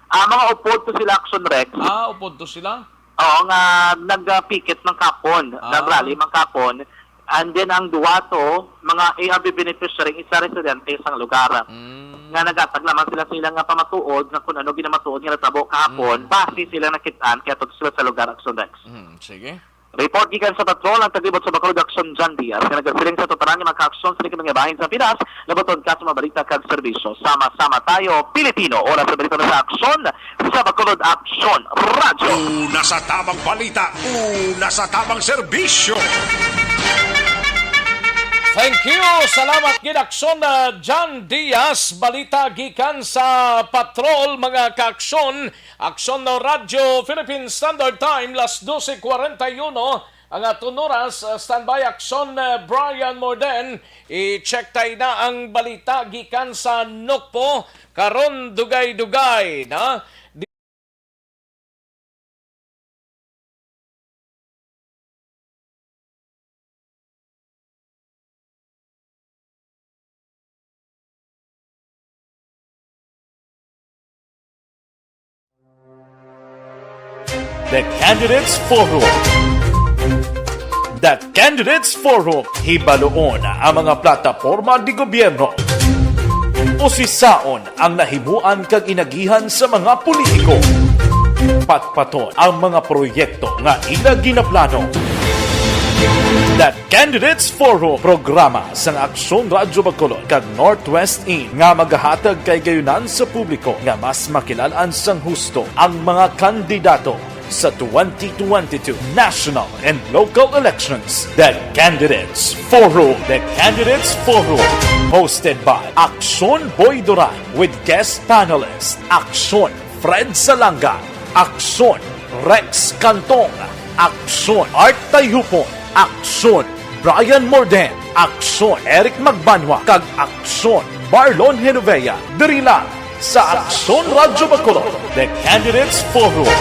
Ah, mga upod to sila, Action Rex. Ah, upod to sila? Oo, nga nag-picket man kahapon, Ah. nag-rally man kahapon. And then ang duwa to, mga A R B beneficiary, isa residente sang lugar. Mm. Nga naghatag lamang sila sa ilang nga pamatuod nga kung ano ginamatuod nga natabo kahapon, Mm. base sila nakit-an kay ato sila sa lugar, Action Rex. Mm, sige. Report gikan sa patrol ang taglibot sa Bacolod, Aksyon John Diaz, nga nagasiling sa tuod nga mga kaaksyon sa likod nga bahin sa Pinas, labaton ka sa mga balita kag serbisyo. Sama-sama tayo, Pilipino. Oras sa balita na sa Aksyon, sa Bacolod, Aksyon Radyo. Una sa tamang balita, una sa tamang serbisyo. Thank you. Salamat gid, Aksyon, uh, John Diaz. Balita gikan sa patrol, mga kaaksyon. Aksyon na Radyo Philippine Standard Time, las doce cuarenta y uno ang aton oras. Uh, standby, Aksyon, uh, Brian Morden. I-check tayo na ang balita gikan sa Nokpo. Karon, dugay-dugay na. The Candidates Forum. The Candidates Forum. Hibaluon ang mga plataporma di gobyerno. Usisaon ang nahimuan kag inagihan sa mga politiko. Patpaton ang mga proyekto nga ila ginaplano. The Candidates Forum, programa sang Aksyon Radyo Bacolod kag Northwest In, nga magahatag kay gayunan sa publiko nga mas makilalan sang husto ang mga kandidato sa twenty twenty-two national and local elections. The Candidates Forum. The Candidates Forum. Hosted by Aksyon Boy Duran with guest panelist Aksyon Fred Salanga, Aksyon Rex Cantong, Aksyon Art Tayhupon, Aksyon Brian Morden, Aksyon Eric Magbanwa, kag Aksyon Marlon Genovea. Diri lang sa Aksyon Radyo Bacolod, The Candidates Forum.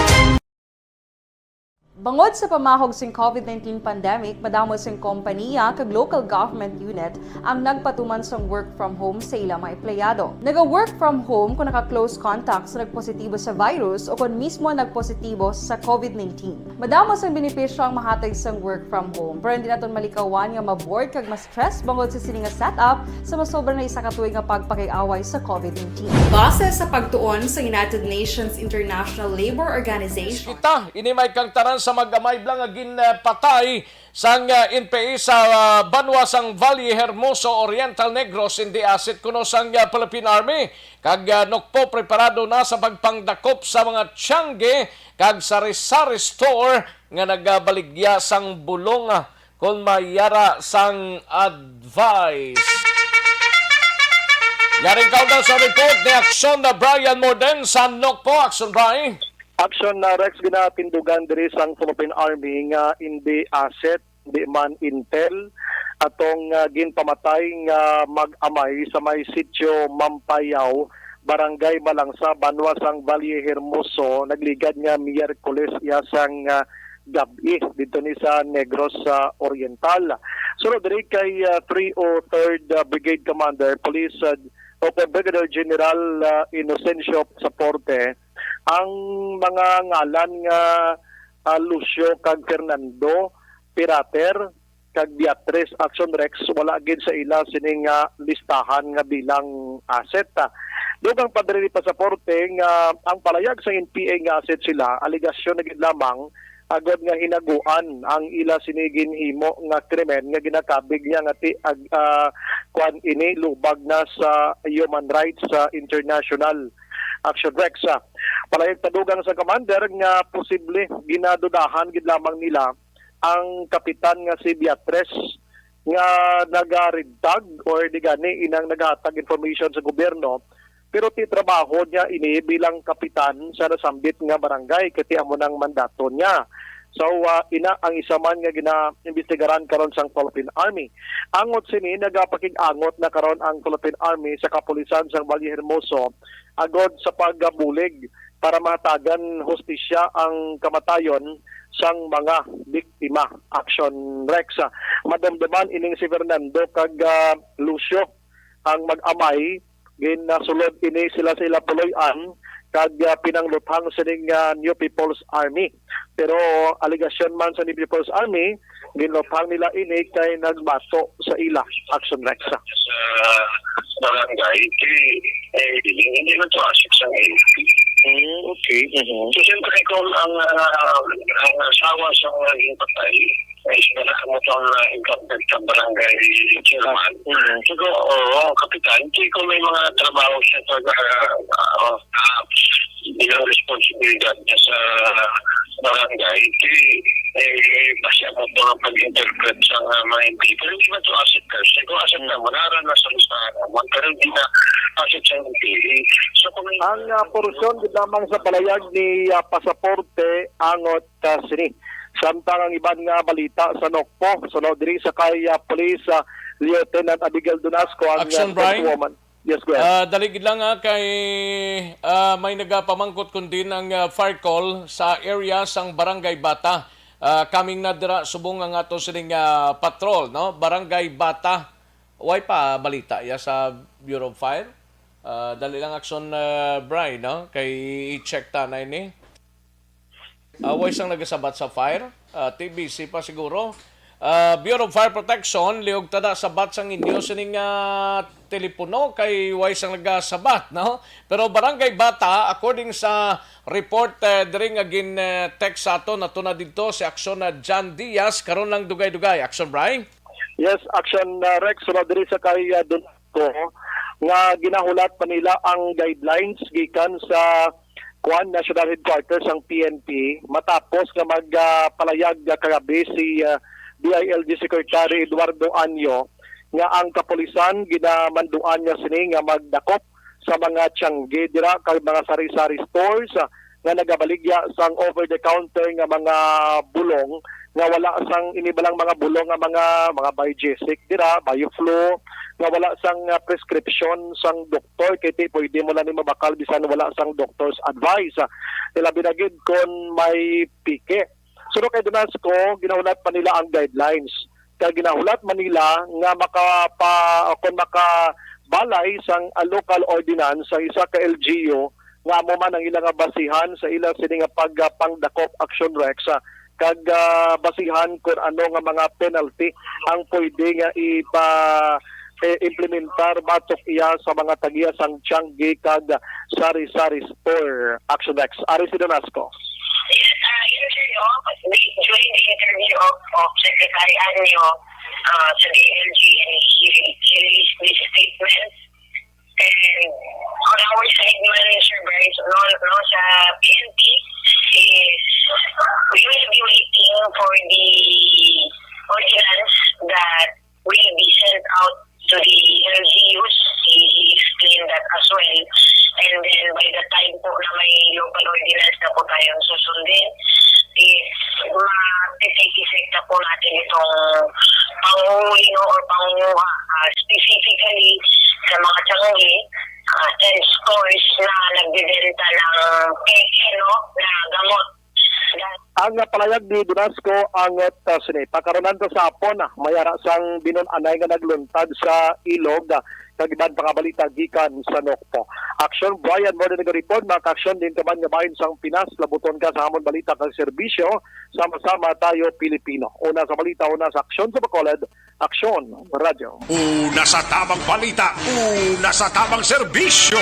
Bangod sa pamahog sing covid nineteen pandemic, madamo sing kompaniya kag local government unit ang nagpatuman sang work from home sa ila mga empleyado. Naga-work from home kung naka-close contact sa nagpositibo sa virus o kon mismo nagpositibo sa covid nineteen. Madamo sang benepisyo ang mahatag sang work from home, pero hindi naton malikawan nga ma-bored kag ma-stress bangod sa sini nga setup sa masobra na isa ka tuig nga pagpakig-away sa covid nineteen. Base sa pagtuon sa United Nations International Labor Organization, kita, ini may kang tanan sa mag-amay bla nga ginpatay sang, ah, N P A sa, ah, banwa sang Valle Hermoso, Oriental Negros, indi asset kuno sang, ah, Philippine Army, kag, ah, Nokpo preparado na sa pagpangdakop sa mga tiangge kag sari-sari store nga nagabaligya sang bulong, ah, kon may yara sang advice. Yaring kaundang sa report ni Aksyon na Brian Morden sa Nokpo. Aksyon, Brian. Aksyon na Rex, ginatindugan diri sang Philippine Army nga indi asset, di man intel, atong, ah, ginpamatay nga mag-amay sa may sitio Mampayaw, Barangay Malangsa, banwa sang Valle Hermoso, nagligad nga Miyerkules iya sang, ah, gab-i didto ni sa Negros, ah, Oriental. Sunod diri kay, ah, three oh third, ah, Brigade Commander, Police, ah, o kay Brigadier General, ah, Inocencio Pasaporte, ang mga ngalan nga, ah, Lucio kag Fernando, Pirater, kag Beatrice, Action Rex, wala gid sa ila sini nga listahan nga bilang asset. Dugang pa diri ni Pasaporte nga ang palayag sa N P A nga asset sila, alegasyon na gid lamang agod nga hinaguan ang ila sini ginhimo nga krimen nga ginakabig niya nga ti-, ag-, ah, kwan ini lubag na sa human rights sa international. Action Rex, ah. Palayag pa dugang sa commander nga posible ginadudahan gid lamang nila ang kapitan nga si Beatrice nga nagaridtag or di gani inang naghatag information sa gobyerno, pero ti trabaho niya ini bilang kapitan sa nasambit nga barangay, kay ti amo nang mandato niya. So, ah, ina ang isa man nga ginaimbestigaran karon sang Philippine Army. Angot sini, nagapakig-angot na karon ang Philippine Army sa kapulisan sang Valle Hermoso agod sa pagbulig para mahatagan hustisya ang kamatayon sang mga biktima. Action Rex. Madumduman ining si Fernando kag, ah, Lucio ang mag-amay. Ginasulod ini sila sa ila puloy-an kag, ah, pinangluthang sining, ah, New People's Army. Pero alegasyon man sa New People's Army, ginluthang nila ini kay nagbato sa ila. Action Rex. Sa barangay, kay, eh, hindi, hindi man to asset sa N P A. Mm, okay. Mhm. So, siyempre, kung ang, ah, ang asawa sa mga naging patay ay isa na ang matang na incumbent sa barangay chairman, Mhm. Siguro, oo, kapitan, di ko may mga trabaho siya sa, ah, ah, ah, bilang responsibilidad niya sa barangay, di, eh, basta mo ito ang pag-interpret sa, ah, mga M P A. Pero hindi man ito asset person. Kung asset na, manara na sa listahan naman, pero hindi na asset sa M P A. So, kung may Ang, ah, porsyon gid lamang sa palayag ni, ah, Pasaporte angot, ah, sini. Samtang ang iban nga balita sa Nokpo, suno diri sa kay, ah, Police, ah, Lieutenant Abigail Dunasco, ang, Action, ah, Brian? Spokeswoman. Yes, go ahead. Ah, dali gid lang, ah, kay, ah, may nagapamangkot kun diin ang, ah, fire call sa area sang Barangay Bata. Ah, coming na dira subong ang ato sining, ah, patrol, no? Barangay Bata. Way pa balita ya sa Bureau of Fire? Ah, dali lang, Action, ah, Bri, no? Kay i-check ta na ini. Ah, way sang nagasabat sa fire. Ah, T B C pa siguro. Ah, Bureau of Fire Protection, liog tada sabat sang inyo sining, ah, telepono kay way sang nagasabat, no? Pero Barangay Bata, according sa report, eh, diri nga gin, eh, text sa aton, ato na didto si Action na John Diaz, karon lang dugay-dugay. Action, Bri? Yes, Action, uh, Rex, sunod diri sa kay, uh, Dunasco, nga ginahulat pa nila ang guidelines gikan sa kuan, National Headquarters sang P N P, matapos nga mag, uh, palayag, uh, kagabi si, uh, D I L G Secretary Eduardo Anyo nga ang kapulisan ginamanduan niya sini nga magdakop sa mga tiyangge dira kag mga sari-sari stores, ah, nga nagabaligya sang over-the-counter nga mga bulong nga wala sang inibalang mga bulong nga mga, mga Biogesic dira, Bioflu, nga wala sang, ah, prescription sang doktor, kay ti pwede mo lang ni mabakal bisan wala sang doctor's advice. Ah, ilabi na gid kon may peke. Suno kay Dunasco, ginahulat pa nila ang guidelines. Kag ginahulat man nila nga makapa-, kung makabalay sang, ah, local ordinance sa isa ka L G U nga amo man ang ila nga basihan sa ila sini nga pag, ah, pangdakop, Action Rex, ah, kag, ah, basihan kung ano nga mga penalty ang pwede nga ipa-, eh, implementar batok iya sa mga tag-iya sang tiyangge kag sari-sari store. Action Rex, ari si Donasco. Yes, uh, yun, sir, no? During the interview of, of Secretary Anyo, uh, sa D I L G, and he, he released this statement. And on our side man, Sir Bryce, no, no, sa P N P is we will be waiting for the ordinance that will be sent out to the L G Us. He, he explained that as well. And then by the time po na may local ordinance na po tayong susundin, is ma-take effect na po natin itong panguhuli, no, or panguha, ah, specifically sa mga tiyangge, ah, and stores na nagbebenta ng peke, no, na gamot. Ang, ah, palayag ni Donasco ang, ah, sini, pakarunan sa sapon, ah, may ara sang binun-anay nga nagluntad sa ilog, ah, kag iban pa nga balita gikan sa Nokpo. Action, Brian Morden nag-report, mga ka-aksyon, din ka man nga bahin sang Pinas, labuton ka sa amon balita kag serbisyo, sama-sama tayo Pilipino. Una sa balita, una sa aksyon sa Bacolod, Aksyon Radyo. Una sa tamang balita, una sa tamang serbisyo.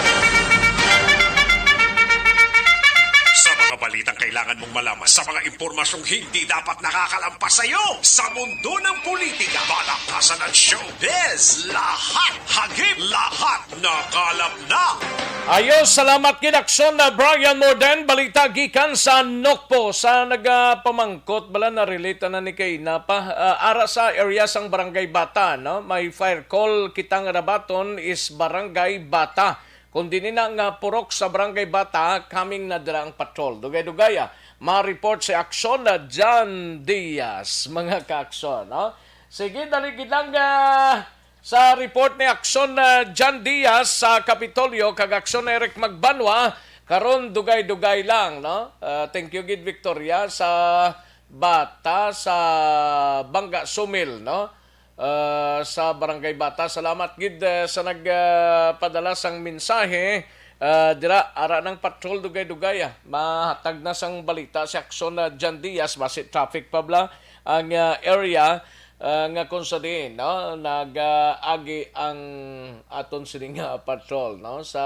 Sa mga balitang kailangan mong malaman, sa mga impormasyong hindi dapat nakakalampas sa iyo, sa mundo ng politika, balakasan at showbiz, lahat hagip, lahat nakalap na. Ayos, salamat gid, Aksyon na Brian Morden. Balita gikan sa Nokpo, sa nagapamangkot, bala, na-relate na ni kay Napa. Ah, ara sa area sang Barangay Bata, no? May fire call kita nga nabaton is Barangay Bata. Kung dini na nga purok sa Barangay Bata, coming na dira ang patrol. Dugay-dugay, ah. Ma-report si Aksyon na John Diaz, mga ka-aksyon, no? Sige, dali gid lang, ah, sa report ni Aksyon, ah, John Diaz sa Kapitolyo kag Aksyon Eric Magbanwa, karon dugay-dugay lang, no? Ah, thank you gid, Victoria, sa Bata, sa Bangga Sumil, no? Ah, sa Barangay Bata. Salamat gid, eh, sa nag, ah, padala sang mensahe. Ah, dira, ara nang patrol dugay-dugay, ah. Mahatag na sang balita si Aksyon na John Diaz, basi traffic pa bala ang, ah, area, ah, nga kung sa diin, no, nag-agi ang aton sini nga patrol, no, sa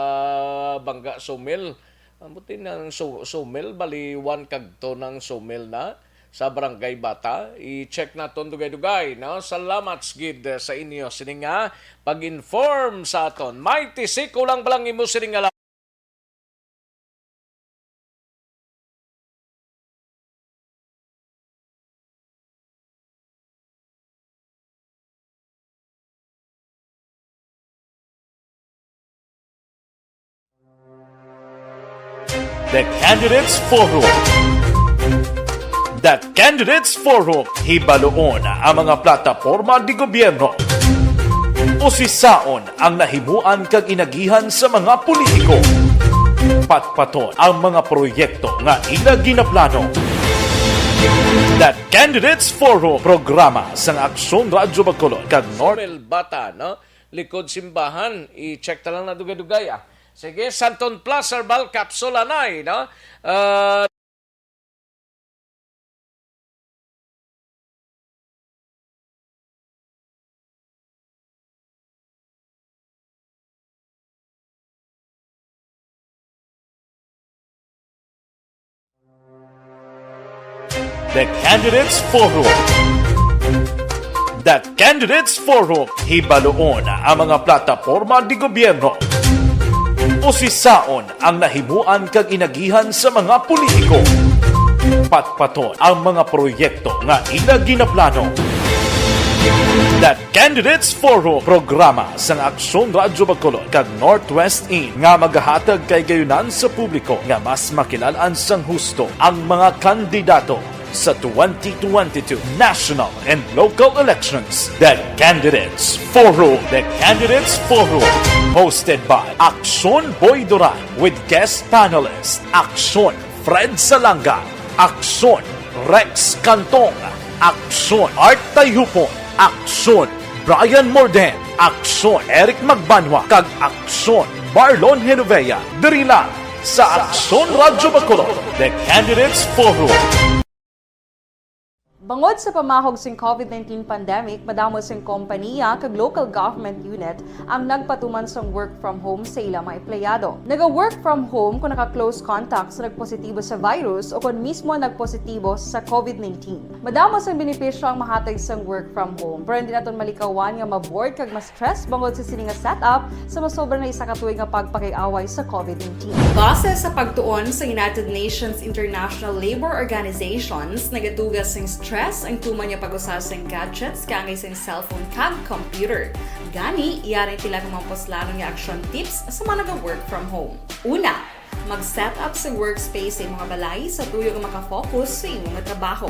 Bangga Sumil. Ang buti ng su-, sumil, bali one kag two ng sumil na sa Barangay Bata. I-check naton dugay-dugay, no? Salamat gid sa inyo sini nga pag-inform sa aton. Mighty C, kulang ba lang imo sini nga la- The Candidates Forum. The Candidates Forum, hibaluon ang mga plataporma di gobyerno. Usisaon ang nahimuan kag inagihan sa mga politiko. Patpaton ang mga proyekto nga ila ginaplano. The Candidates Forum, programa sang Aksyon Radyo Bacolod kag North Mel Bata, no? Likod simbahan, i-check ta lang na dugay-dugay, ah. Sige, Santon Plus Herbal Capsule, anay, no? Ah, The Candidates Forum. The Candidates Forum, hibaluon ang mga plataporma di gobyerno. Usisaon ang nahimuan kag inagihan sa mga politiko. Patpaton ang mga proyekto nga ila ginaplano. The Candidates Forum, programa sang Aksyon Radyo Bacolod kag Northwest In nga magahatag kay gayunan sa publiko nga mas makilal-an sang husto ang mga kandidato sa twenty twenty-two national and local elections. The Candidates Forum. The Candidates Forum, hosted by Aksyon Boy Duran with guest panelist Aksyon Fred Salanga, Aksyon Rex Cantong, Aksyon Art Tayhupon, Aksyon Brian Morden, Aksyon Eric Magbanwa, kag Aksyon Marlon Genovea, diri lang sa Aksyon Radyo Bacolod, The Candidates Forum. Bangod sa pamahog sing covid nineteen pandemic, madamo sing kompaniya kag local government unit ang nagpatuman sang work from home sa ila mga empleyado. Naga-work from home kon naka-close contact sa nagpositibo sa virus o kon mismo nagpositibo sa covid nineteen. Madamo sang benepisyo ang mahatag sang work from home, pero hindi naton malikawan nga ma-bored kag ma-stress bangod sa sini nga setup sa masobra na isa ka tuig nga pagpakig-away sa covid nineteen. Base sa pagtuon sa United Nations International Labour Organizations, nagatuga sing stress ang tuman nga pag-usa sing gadgets kaangay sing cellphone kag computer. Gani, yari sila kung mga puslanon nga action tips sa mga naga-work from home. Una, mag-set up sa workspace sa imong balay sa tuyo nga makafocus sa imong trabaho.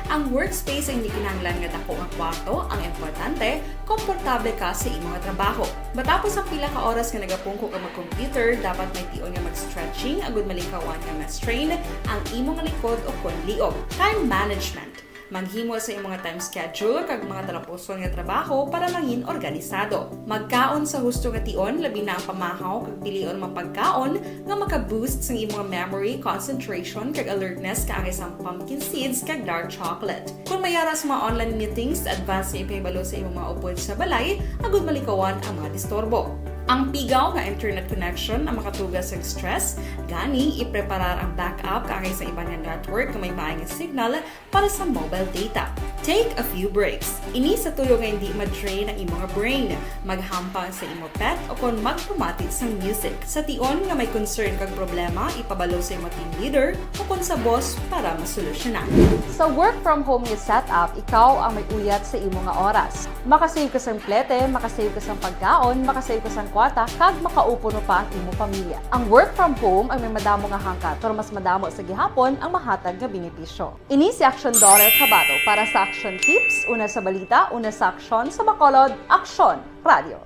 Ang workspace ay hindi kinahanglan nga dako nga kwarto, ang importante, komportable ka sa imong trabaho. Matapos ang pila ka oras nga nagapungko ka mag-computer, dapat may tion nga mag-stretching agud malikawan nga ma-strain ang imong likod o kon liog. Time management. Maghimo sa imong time schedule kag mga talapuson nga trabaho para mangin organisado. Magkaon sa husto nga tion, labi na ang pamahaw kag pilion mga pagkaon nga maka-boost sa imong memory, concentration, kag alertness, kaangay sang pumpkin seeds kag dark chocolate. Kung may ara sa mga online meetings, advance nga ipahibalo sa imong mga upod sa balay agud malikawan ang mga disturbo. Ang pigaw nga internet connection ang makatuga sa stress, gani ipreparar ang backup kaangay sa iban nga network nga may maayo nga signal para sa mobile data. Take a few breaks. Ini sa tuyo nga hindi ma-drain ang imo nga brain. Maghampang sa imo pet o kon magpamati sang music. Sa tion nga may concern kag problema, ipabalo sa imo team leader o kon sa boss para masolusyonan. Sa work from home nga setup, ikaw ang may uyat sa imo nga oras. Makasave ka sang plete, makasave ka sang pagkaon, makasave ka sang kwarta, kag makaupod pa ang imo pamilya. Ang work from home ang may madamo nga hangkat, pero mas madamo sa gihapon ang mahatag nga benepisyo. Ini si Action Daughter Kabato para sa Action Tips, una sa balita, una sa aksyon, sa Bacolod, Aksyon Radio.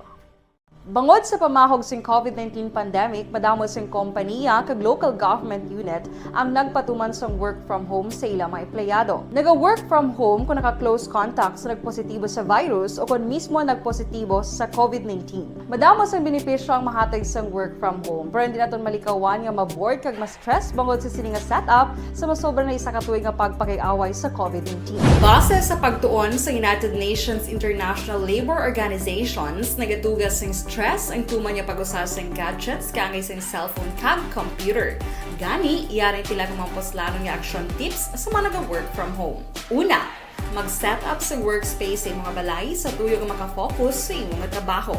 Bangod sa pamahog sing covid nineteen pandemic, madamo sing kompaniya kag local government unit ang nagpatuman sang work from home sa ila mga empleyado. Naga-work from home kon naka-close contact sa nagpositibo sa virus o kon mismo nagpositibo sa covid nineteen. Madamo sang benepisyo ang mahatag sang work from home, pero hindi naton malikawan nga ma-bored kag ma-stress bangod sa sini nga setup sa masobra na isa ka tuig nga pagpakig-away sa covid nineteen. Base sa pagtuon sa United Nations International Labour Organizations, nagatuga sing stress stress ang tuman nga pag-usa sing gadgets kaangay sing cellphone kag computer. Gani, yari ang pila ka mga puslanon nga action tips sa mga naga-work from home. Una, mag-set up sa workspace sa imong balay sa tuyo nga makafocus sa imong trabaho.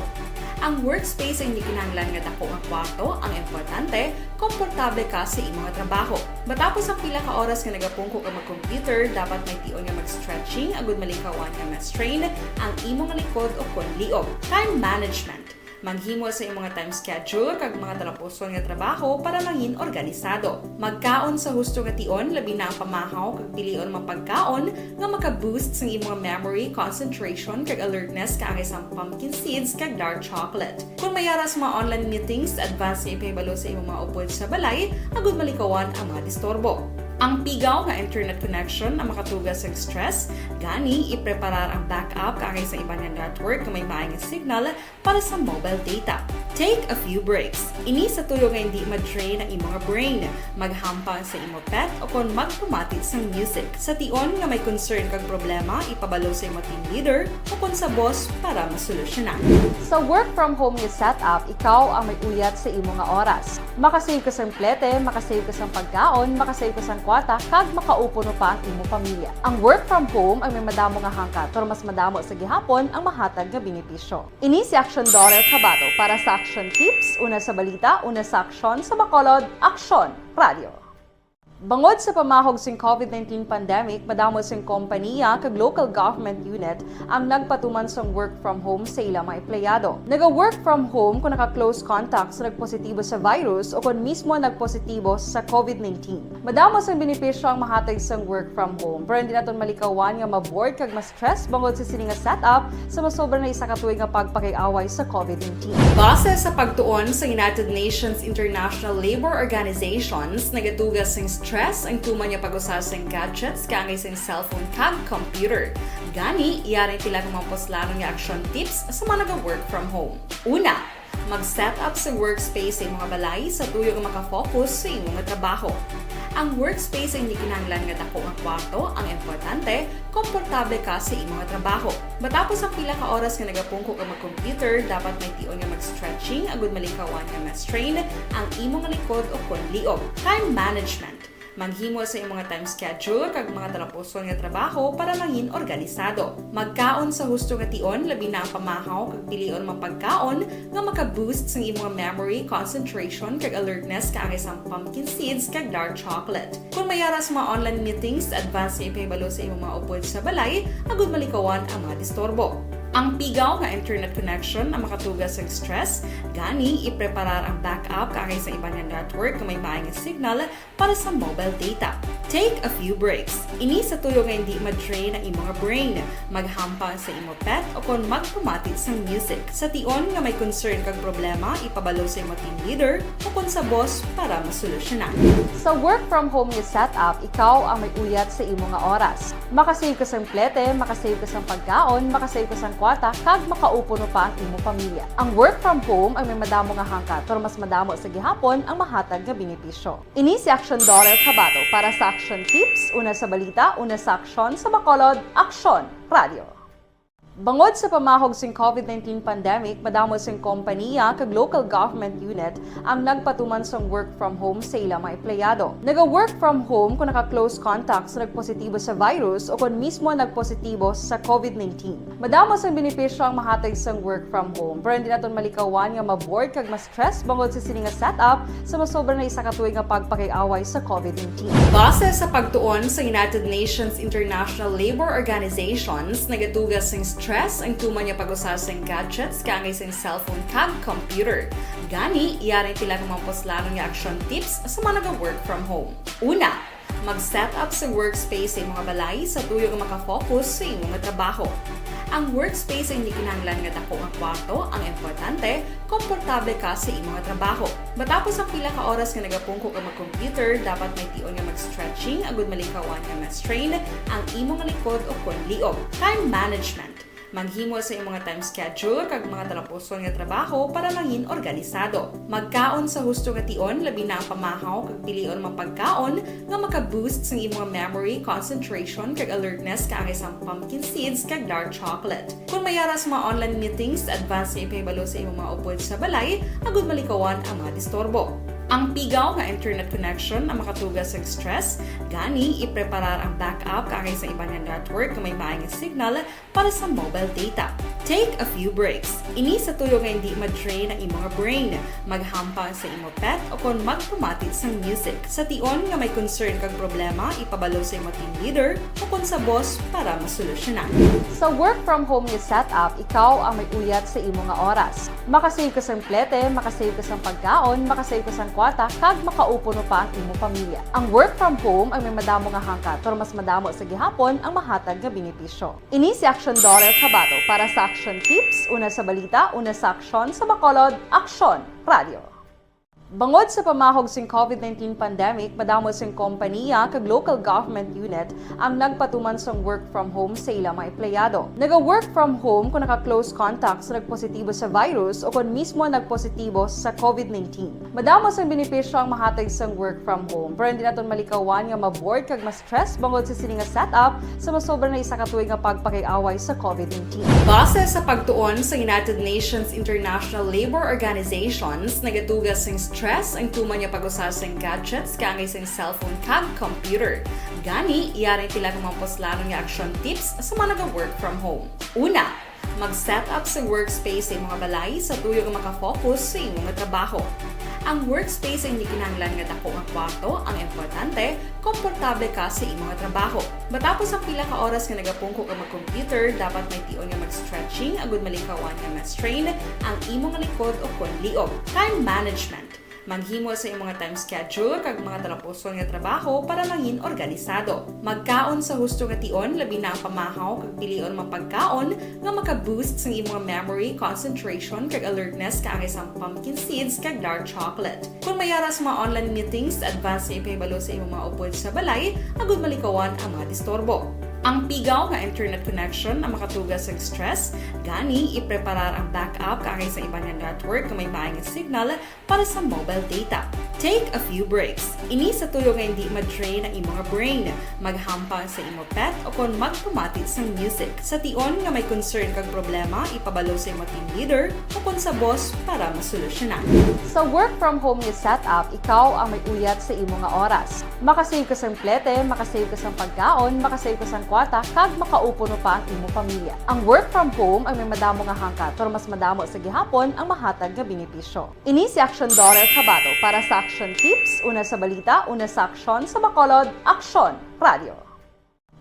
Ang workspace ay hindi kinahanglan nga dako nga kwarto, ang importante, komportable ka sa imong trabaho. Matapos ang pila ka oras nga nagapungko ka mag-computer, dapat may tion nga mag-stretching agud malikawan nga ma-strain ang imong likod o kon liog. Time management. Maghimo sa imong time schedule kag mga talapuson nga trabaho para mangin organisado. Magkaon sa husto nga tion, labi na ang pamahaw kag pilion mga pagkaon nga maka-boost sang imong memory, concentration, kag alertness kaangay sang pumpkin seeds kag dark chocolate. Kung may ara sa mga online meetings, advance nga ipahibalo sa imong mga upod sa balay agud malikawan ang mga disturbo. Ang pigaw nga internet connection ang makatuga sa stress, gani ipreparar ang backup kaangay sa iban nga network nga may maay nga signal para sa mobile data. Take a few breaks. Ini sa tuyo nga hindi ma-drain ang imong brain. Maghampang sa imo pet o kon magpamati sang music. Sa tion nga may concern kag problema, ipabalo sa imo team leader o kon sa boss para masolusyonan. Sa work from home nga setup, ikaw ang may uyat sa imo nga oras. Makasave ka sang plete, makasave ka sang pagkaon, makasave ka sang kwarta, kag makaupo no pa ang imo pamilya. Ang work from home ang may madamo nga hangkat, pero mas madamo sa gihapon ang mahatag nga benepisyo. Ini si Action Daughter Kabato para sa Action Tips, una sa balita, una sa aksyon, sa Bacolod, Aksyon Radio. Bangod sa pamahog sing covid nineteen pandemic, madamo sing kompanya kag local government unit ang nagpatuman sang work from home sa ila mga empleyado. Naga-work from home kung naka-close contact sa nagpositibo sa virus o kon mismo nagpositibo sa covid nineteen. Madamo sang benepisyo ang mahatag sang work from home, pero hindi naton malikawan nga ma-bored kag ma-stress bangod sa sini nga setup sa masobra na isa ka tuig nga pagpakig-away sa covid nineteen. Base sa pagtuon sa United Nations International Labour Organizations, nagatuga sing stress ang tuman nga pag-usa sing gadgets kaangay sing cellphone kag computer. Gani, yari ang pila ka mga puslanon nga action tips sa mga naga-work from home. Una, mag-set up sa workspace sa imong balay sa tuyo nga makafocus sa imong trabaho. Ang workspace ay hindi kinahanglan nga dako nga kwarto, ang importante, komportable ka sa imong trabaho. Matapos ang pila ka oras nga nagapungko ka mag-computer, dapat may tion nga mag-stretching agud malikawan nga ma-strain ang imong likod o kon liog. Time management. Maghimo sa imong time schedule kag mga talapuson nga trabaho para mangin organisado. Magkaon sa husto nga tion, labi na ang pamahaw kag pilion mga pagkaon nga maka-boost sang imong memory, concentration, kag alertness kaangay sang pumpkin seeds kag dark chocolate. Kung may ara sa mga online meetings, advance nga ipahibalo sa imong mga upod sa balay agud malikawan ang mga disturbo. Ang pigaw nga internet connection ang makatuga sa stress, gani ipreparar ang backup kaangay sa iban nga network nga may maay nga signal para sa mobile data. Take a few breaks. Ini sa tuyo nga hindi ma-drain ang imong brain. Maghampang sa imo pet o kon magpamati sang music. Sa tion nga may concern kag problema, ipabalo sa imo team leader o kon sa boss para masolusyonan. Sa work from home nga setup, ikaw ang may uyat sa imo nga oras. Makasave ka sang plete, makasave ka sang pagkaon, makasave ka sang kwarta, kag makaupo no pa ang imo pamilya. Ang work from home ang may madamo nga hangkat, pero mas madamo sa gihapon ang mahatag nga benepisyo. Ini si Action Daughter Kabato para sa Action Tips, una sa balita, una sa aksyon, sa Bacolod, Aksyon Radio. Bangod sa pamahog sing covid nineteen pandemic, madamo sing kompanya kag local government unit ang nagpatuman sang work from home sa ila mga empleyado. Naga-work from home kung naka-close contact sa nagpositibo sa virus o kon mismo nagpositibo sa covid nineteen. Madamo sang benepisyo ang mahatag sang work from home, pero hindi naton malikawan nga ma-bored kag ma-stress bangod sa sini nga setup sa masobra na isa ka tuig nga pagpakig-away sa covid nineteen. Base sa pagtuon sa United Nations International Labour Organizations, nagatuga sing stress ang tuman nga pag-usa sing gadgets kaangay sing cellphone kag computer. Gani, yari ang pila ka mga puslanon nga action tips sa mga naga-work from home. Una, mag-set up sa workspace sa imong balay sa tuyo nga makafocus sa imong trabaho. Ang workspace ay hindi kinahanglan nga dako nga kwarto, ang importante, komportable ka sa imong trabaho. Matapos ang pila ka oras nga nagapungko ka mag-computer, dapat may tion nga mag-stretching agud malikawan nga ma-strain ang imong likod o kon liog. Time management. Maghimo sa imong time schedule kag mga talapuson nga trabaho para mangin organisado. Magkaon sa husto nga tion, labi na ang pamahaw kag pilion mga pagkaon nga maka-boost sang imong memory, concentration, kag alertness kaangay sang pumpkin seeds kag dark chocolate. Kung may ara sa mga online meetings, advance nga ipahibalo sa imong mga upod sa balay agud malikawan ang mga disturbo. Ang pigaw nga internet connection ang makatugas sa stress, gani ipreparar ang backup kaangay sa iban nga network nga may maay nga signal para sa mobile data. Take a few breaks. Ini sa tuyo nga hindi ma-drain ang imong brain, maghampang sa imo pet o kon magpamati sang music. Sa tion nga may concern kag problema, ipabalo sa imo team leader o kon sa boss para masolusyonan. Sa work from home nga setup, ikaw ang may uyat sa imo nga oras. Makasave ka sang plete, makasave ka sang pagkaon, makasave ka sang kwarta, kag makaupo no pa ang imo pamilya. Ang work from home ang may madamo nga hangkat, pero mas madamo sa gihapon ang mahatag nga benepisyo. Ini si Action Daughter Kabato para sa Action Tips, una sa balita, una sa aksyon, sa Bacolod, Aksyon Radio. Bangod sa pamahog sing covid nineteen pandemic, madamo sing kompanya kag local government unit ang nagpatuman sang work from home sa ila mga empleyado. Naga-work from home kung naka-close contact sa nagpositibo sa virus o kung mismo nagpositibo sa covid nineteen. Madamo sang benepisyo ang mahatag sang work from home, pero hindi naton malikawan nga ma-bored kag ma-stress bangod sa sini nga setup sa masobra na isa ka tuig nga pagpakig-away sa covid nineteen. Base sa pagtuon sa United Nations International Labour Organizations, nagatugas sing stress ang tuman nga pag-usa sing gadgets kaangay sing cellphone kag computer. Gani, yari ang pila ka mga puslanon nga action tips sa mga naga-work from home. Una, mag-set up sa workspace sa imong balay sa tuyo nga makafocus sa imong trabaho. Ang workspace ay hindi kinahanglan nga dako nga kwarto, ang importante, komportable ka sa imong trabaho. Matapos ang pila ka oras nga nagapungko ka mag-computer, dapat may tion nga mag-stretching agud malikawan nga ma-strain ang imong likod o kon liog. Time management. Maghimo sa imong time schedule kag mga talapuson nga trabaho para mangin organisado. Magkaon sa husto nga tion, labi na ang pamahaw kag pilion mga pagkaon nga maka-boost sang imong memory, concentration, kag alertness kaangay sang pumpkin seeds kag dark chocolate. Kung may ara sa mga online meetings, advance nga ipahibalo sa imong mga upod sa balay agud malikawan ang mga disturbo. Ang pigaw nga internet connection ang makatugas sa stress, gani ipreparar ang backup kaangay sa iban nga network nga may maay nga signal para sa mobile data. Take a few breaks. Ini sa tuyo nga hindi ma-drain ang imong brain. Maghampang sa imo pet o kon magpamati sang music. Sa tion nga may concern kag problema, ipabalo sa imo team leader o kon sa boss para masolusyonan. Sa work from home nga setup, ikaw ang may uyat sa imo nga oras. Makasave ka sang plete, makasave ka sang pagkaon, makasave ka sang kwarta, kag makaupo no pa ang imo pamilya. Ang work from home ang may madamo nga hangkat, pero mas madamo sa gihapon ang mahatag nga benepisyo. Ini si Action Daughter Kabato para sa Action Tips, una sa balita, una sa aksyon, sa Bacolod, Aksyon Radio.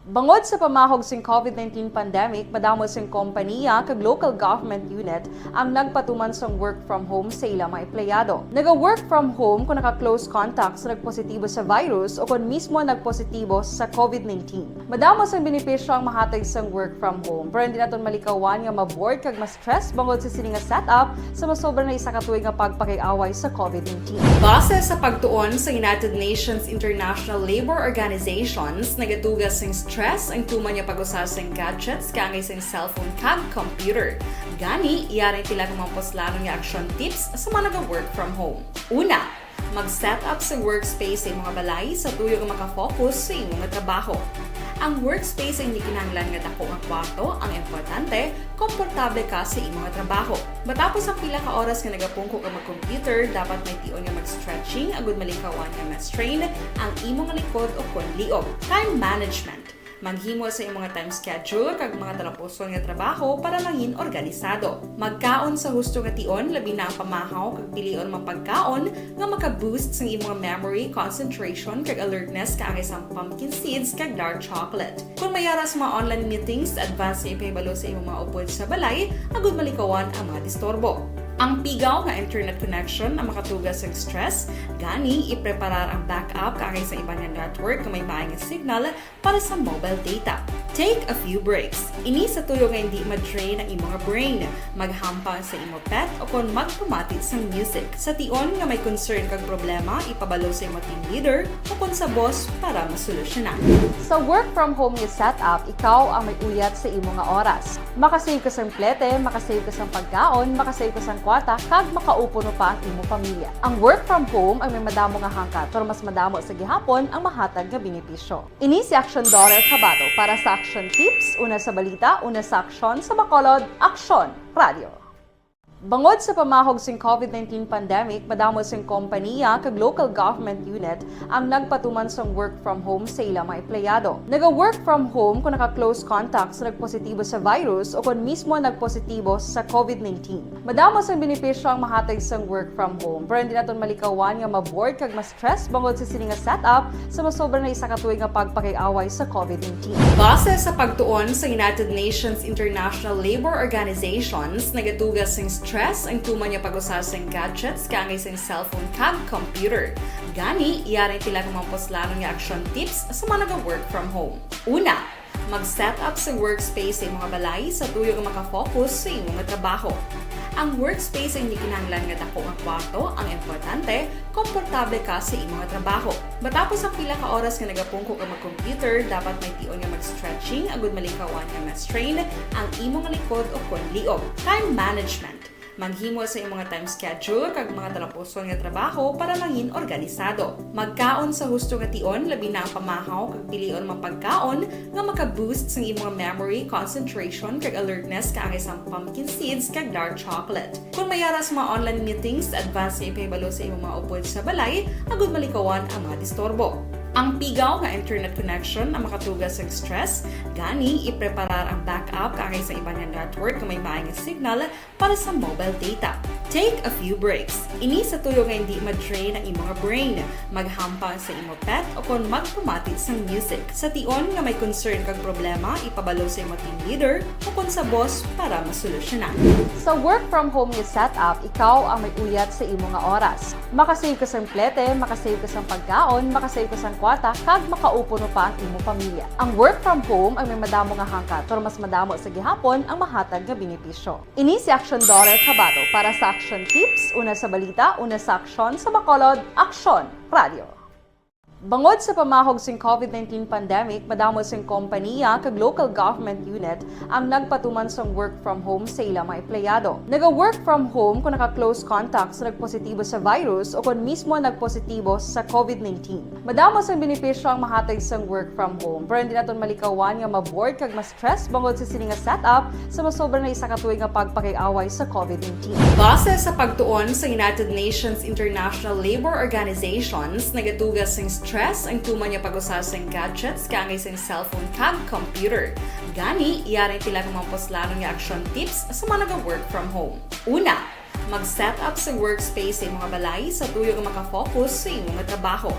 Bangod sa pamahog sing covid nineteen pandemic, madamo sing kompanya kag local government unit ang nagpatuman sang work from home sa ila mga empleyado. Naga-work from home kung naka-close contact sa nagpositibo sa virus o kung mismo nagpositibo sa covid nineteen. Madamo sang benepisyo ang mahatag sang work from home, pero hindi naton malikawan nga ma-bored kag ma-stress bangod sa sini nga setup sa masobra na isa ka tuig nga pagpakig-away sa covid nineteen. Base sa pagtuon sa United Nations International Labour Organizations, nagatugas sing stress ang tuman nga pag-usa sing gadgets kaangay sing cellphone kag computer. Gani, yari ang pila ka mga puslanon nga action tips sa mga naga-work from home. Una, mag-set up sa workspace sa imong balay sa tuyo nga makafocus sa imong trabaho. Ang workspace ay hindi kinahanglan nga dako nga kwarto, ang importante, komportable ka sa imong trabaho. Matapos ang pila ka oras nga nagapungko ka mag-computer, dapat may tion nga mag-stretching agud malikawan nga ma-strain ang imong likod o kon liog. Time management. Maghimo sa imong time schedule kag mga talapuson nga trabaho para mangin organisado. Magkaon sa husto nga tion, labi na ang pamahaw kag pilion mga pagkaon nga maka-boost sang imong memory, concentration, kag alertness kaangay sang pumpkin seeds kag dark chocolate. Kung may ara sa mga online meetings, advance nga ipahibalo sa imong mga upod sa balay agud malikawan ang mga disturbo. Ang pigaw nga internet connection ang makatugas sa stress, gani ipreparar ang backup kaangay sa iban nga network nga may maay nga signal para sa mobile data. Take a few breaks. Ini sa tuyo nga hindi ma-drain ang imo nga brain. Maghampang sa imo pet o kon magpamati sang music. Sa tion nga may concern kag problema, ipabalo sa imo team leader o kon sa boss para masolusyonan. Sa work from home nga setup, ikaw ang may uyat sa imo nga oras. Makasave ka sang plete, makasave ka sang pagkaon, makasave ka sang kwarta, kag makaupo no pa ang imo pamilya. Ang work from home ang may madamo nga hangkat, pero mas madamo sa gihapon ang mahatag nga benepisyo. Ini si Action Daughter Kabato para sa Action Tips, una sa balita, una sa aksyon, sa Bacolod, Aksyon Radio. Bangod sa pamahog sing covid nineteen pandemic, madamo sing kompaniya kag local government unit ang nagpatuman sang work from home sa ila mga empleyado. Naga-work from home kung naka-close contact sa nagpositibo sa virus o kon mismo nagpositibo sa covid nineteen. Madamo sang benepisyo ang mahatag sang work from home, pero hindi naton malikawan nga ma-bored kag mas stress bangod sa sini nga setup sa masobra na isa ka tuig nga pagpakig-away sa covid nineteen. Base sa pagtuon sa United Nations International Labour Organizations, nagatuga sing stress ang tuman nga pag-usa sing gadgets kaangay sing cellphone kag computer. Gani, yari sila nga mga puslanon nga action tips sa mga naga-work from home. Una, mag-set up sa workspace sa imong balay sa tuyo nga makafocus sa imong trabaho. Ang workspace ay hindi kinahanglan nga dako nga kwarto, ang importante, komportable ka sa imong trabaho. Matapos ang pila ka oras nga nagapungko ka mag-computer, dapat may tion nga mag-stretching agud malikawan nga ma-strain ang imong likod o kon liog. Time management. Maghimo sa imong time schedule kag mga talapuson nga trabaho para mangin organisado. Magkaon sa husto nga tion, labi na ang pamahaw kag pilion mga pagkaon nga maka-boost sang imong memory, concentration, kag alertness kaangay sang pumpkin seeds kag dark chocolate. Kung may ara sa mga online meetings, advance nga ipahibalo sa imong mga upod sa balay agud malikawan ang mga disturbo. Ang pigaw nga internet connection ang makatuga sang stress, gani ipreparar ang backup kaangay sa iban nga network nga may maay nga signal para sa mobile data. Take a few breaks. Ini sa tuyo nga hindi ma-drain ang imo nga brain. Maghampang sa imo pet o kon magpamati sang music. Sa tion nga may concern kag problema, ipabalo sa imo team leader o kon sa boss para masolusyonan. Sa work from home nga setup, ikaw ang may uyat sa imo nga oras. Makasave ka sang plete, makasave ka sang pagkaon, makasave ka sang kwarta, kag makaupo no pa ang imo pamilya. Ang work from home ang may madamo nga hangkat, pero mas madamo sa gihapon ang mahatag nga benepisyo. Ini si Action Daughter Kabato para sa Action Tips, una sa balita, una sa aksyon, sa Bacolod, Aksyon Radio. Bangod sa pamahog sing covid nineteen pandemic, madamo sing kompaniya kag local government unit ang nagpatuman sang work from home sa ila mga empleyado. Naga-work from home kung naka-close contact sa nagpositibo sa virus o kon mismo nagpositibo sa covid nineteen. Madamo sang benepisyo ang mahatag sang work from home, pero hindi naton malikawan nga ma-bored kag mas stress bangod sa sini nga setup sa masobra na isa ka tuig nga pagpakig-away sa covid nineteen. Base sa pagtuon sa United Nations International Labour Organizations, nagatuga sing stress ang tuman nga pag-usa sing gadgets kaangay sing cellphone kag computer. Gani, yari sila nga mga puslanon nga action tips sa mga naga-work from home. Una, mag-set up sa workspace sa imong balay sa tuyo nga makafocus sa imong trabaho.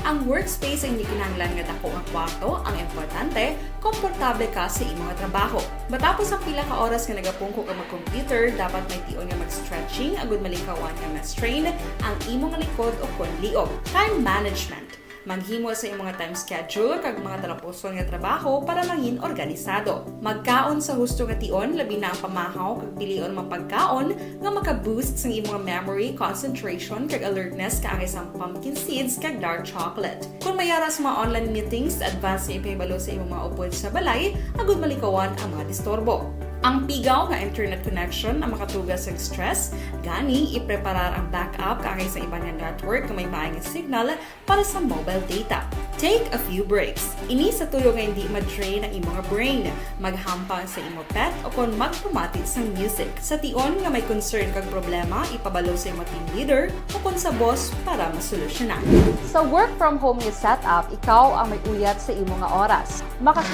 Ang workspace ay hindi kinahanglan nga dako nga kwarto, ang importante, komportable ka sa imong trabaho. Matapos ang pila ka oras nga nagapungko ka mag-computer, dapat may tion nga mag-stretching agud malikawan nga ma-strain ang imong likod o kon liog. Time management. Maghimo sa imong time schedule kag mga talapuson nga trabaho para mangin organisado. Magkaon sa husto nga tion, labi na ang pamahaw kag pilion mga pagkaon nga maka-boost sang imong memory, concentration, kag alertness kaangay sang pumpkin seeds kag dark chocolate. Kung may ara sa mga online meetings, advance nga ipahibalo sa imong mga upod sa balay agud malikawan ang mga disturbo. Ang pigaw nga internet connection ang makatuga sa stress, gani ipreparar ang backup kaangay sa iban nga network nga may maay nga signal para sa mobile data. Take a few breaks. Ini sa tuyo nga hindi ma-drain ang imo nga brain. Maghampang sa imo pet o kon magpamati sang music. Sa tion nga may concern kag problema, ipabalo sa imo team leader o kon sa boss para masolusyonan. Sa work from home nga setup, ikaw ang may uyat sa imo nga oras. Makas-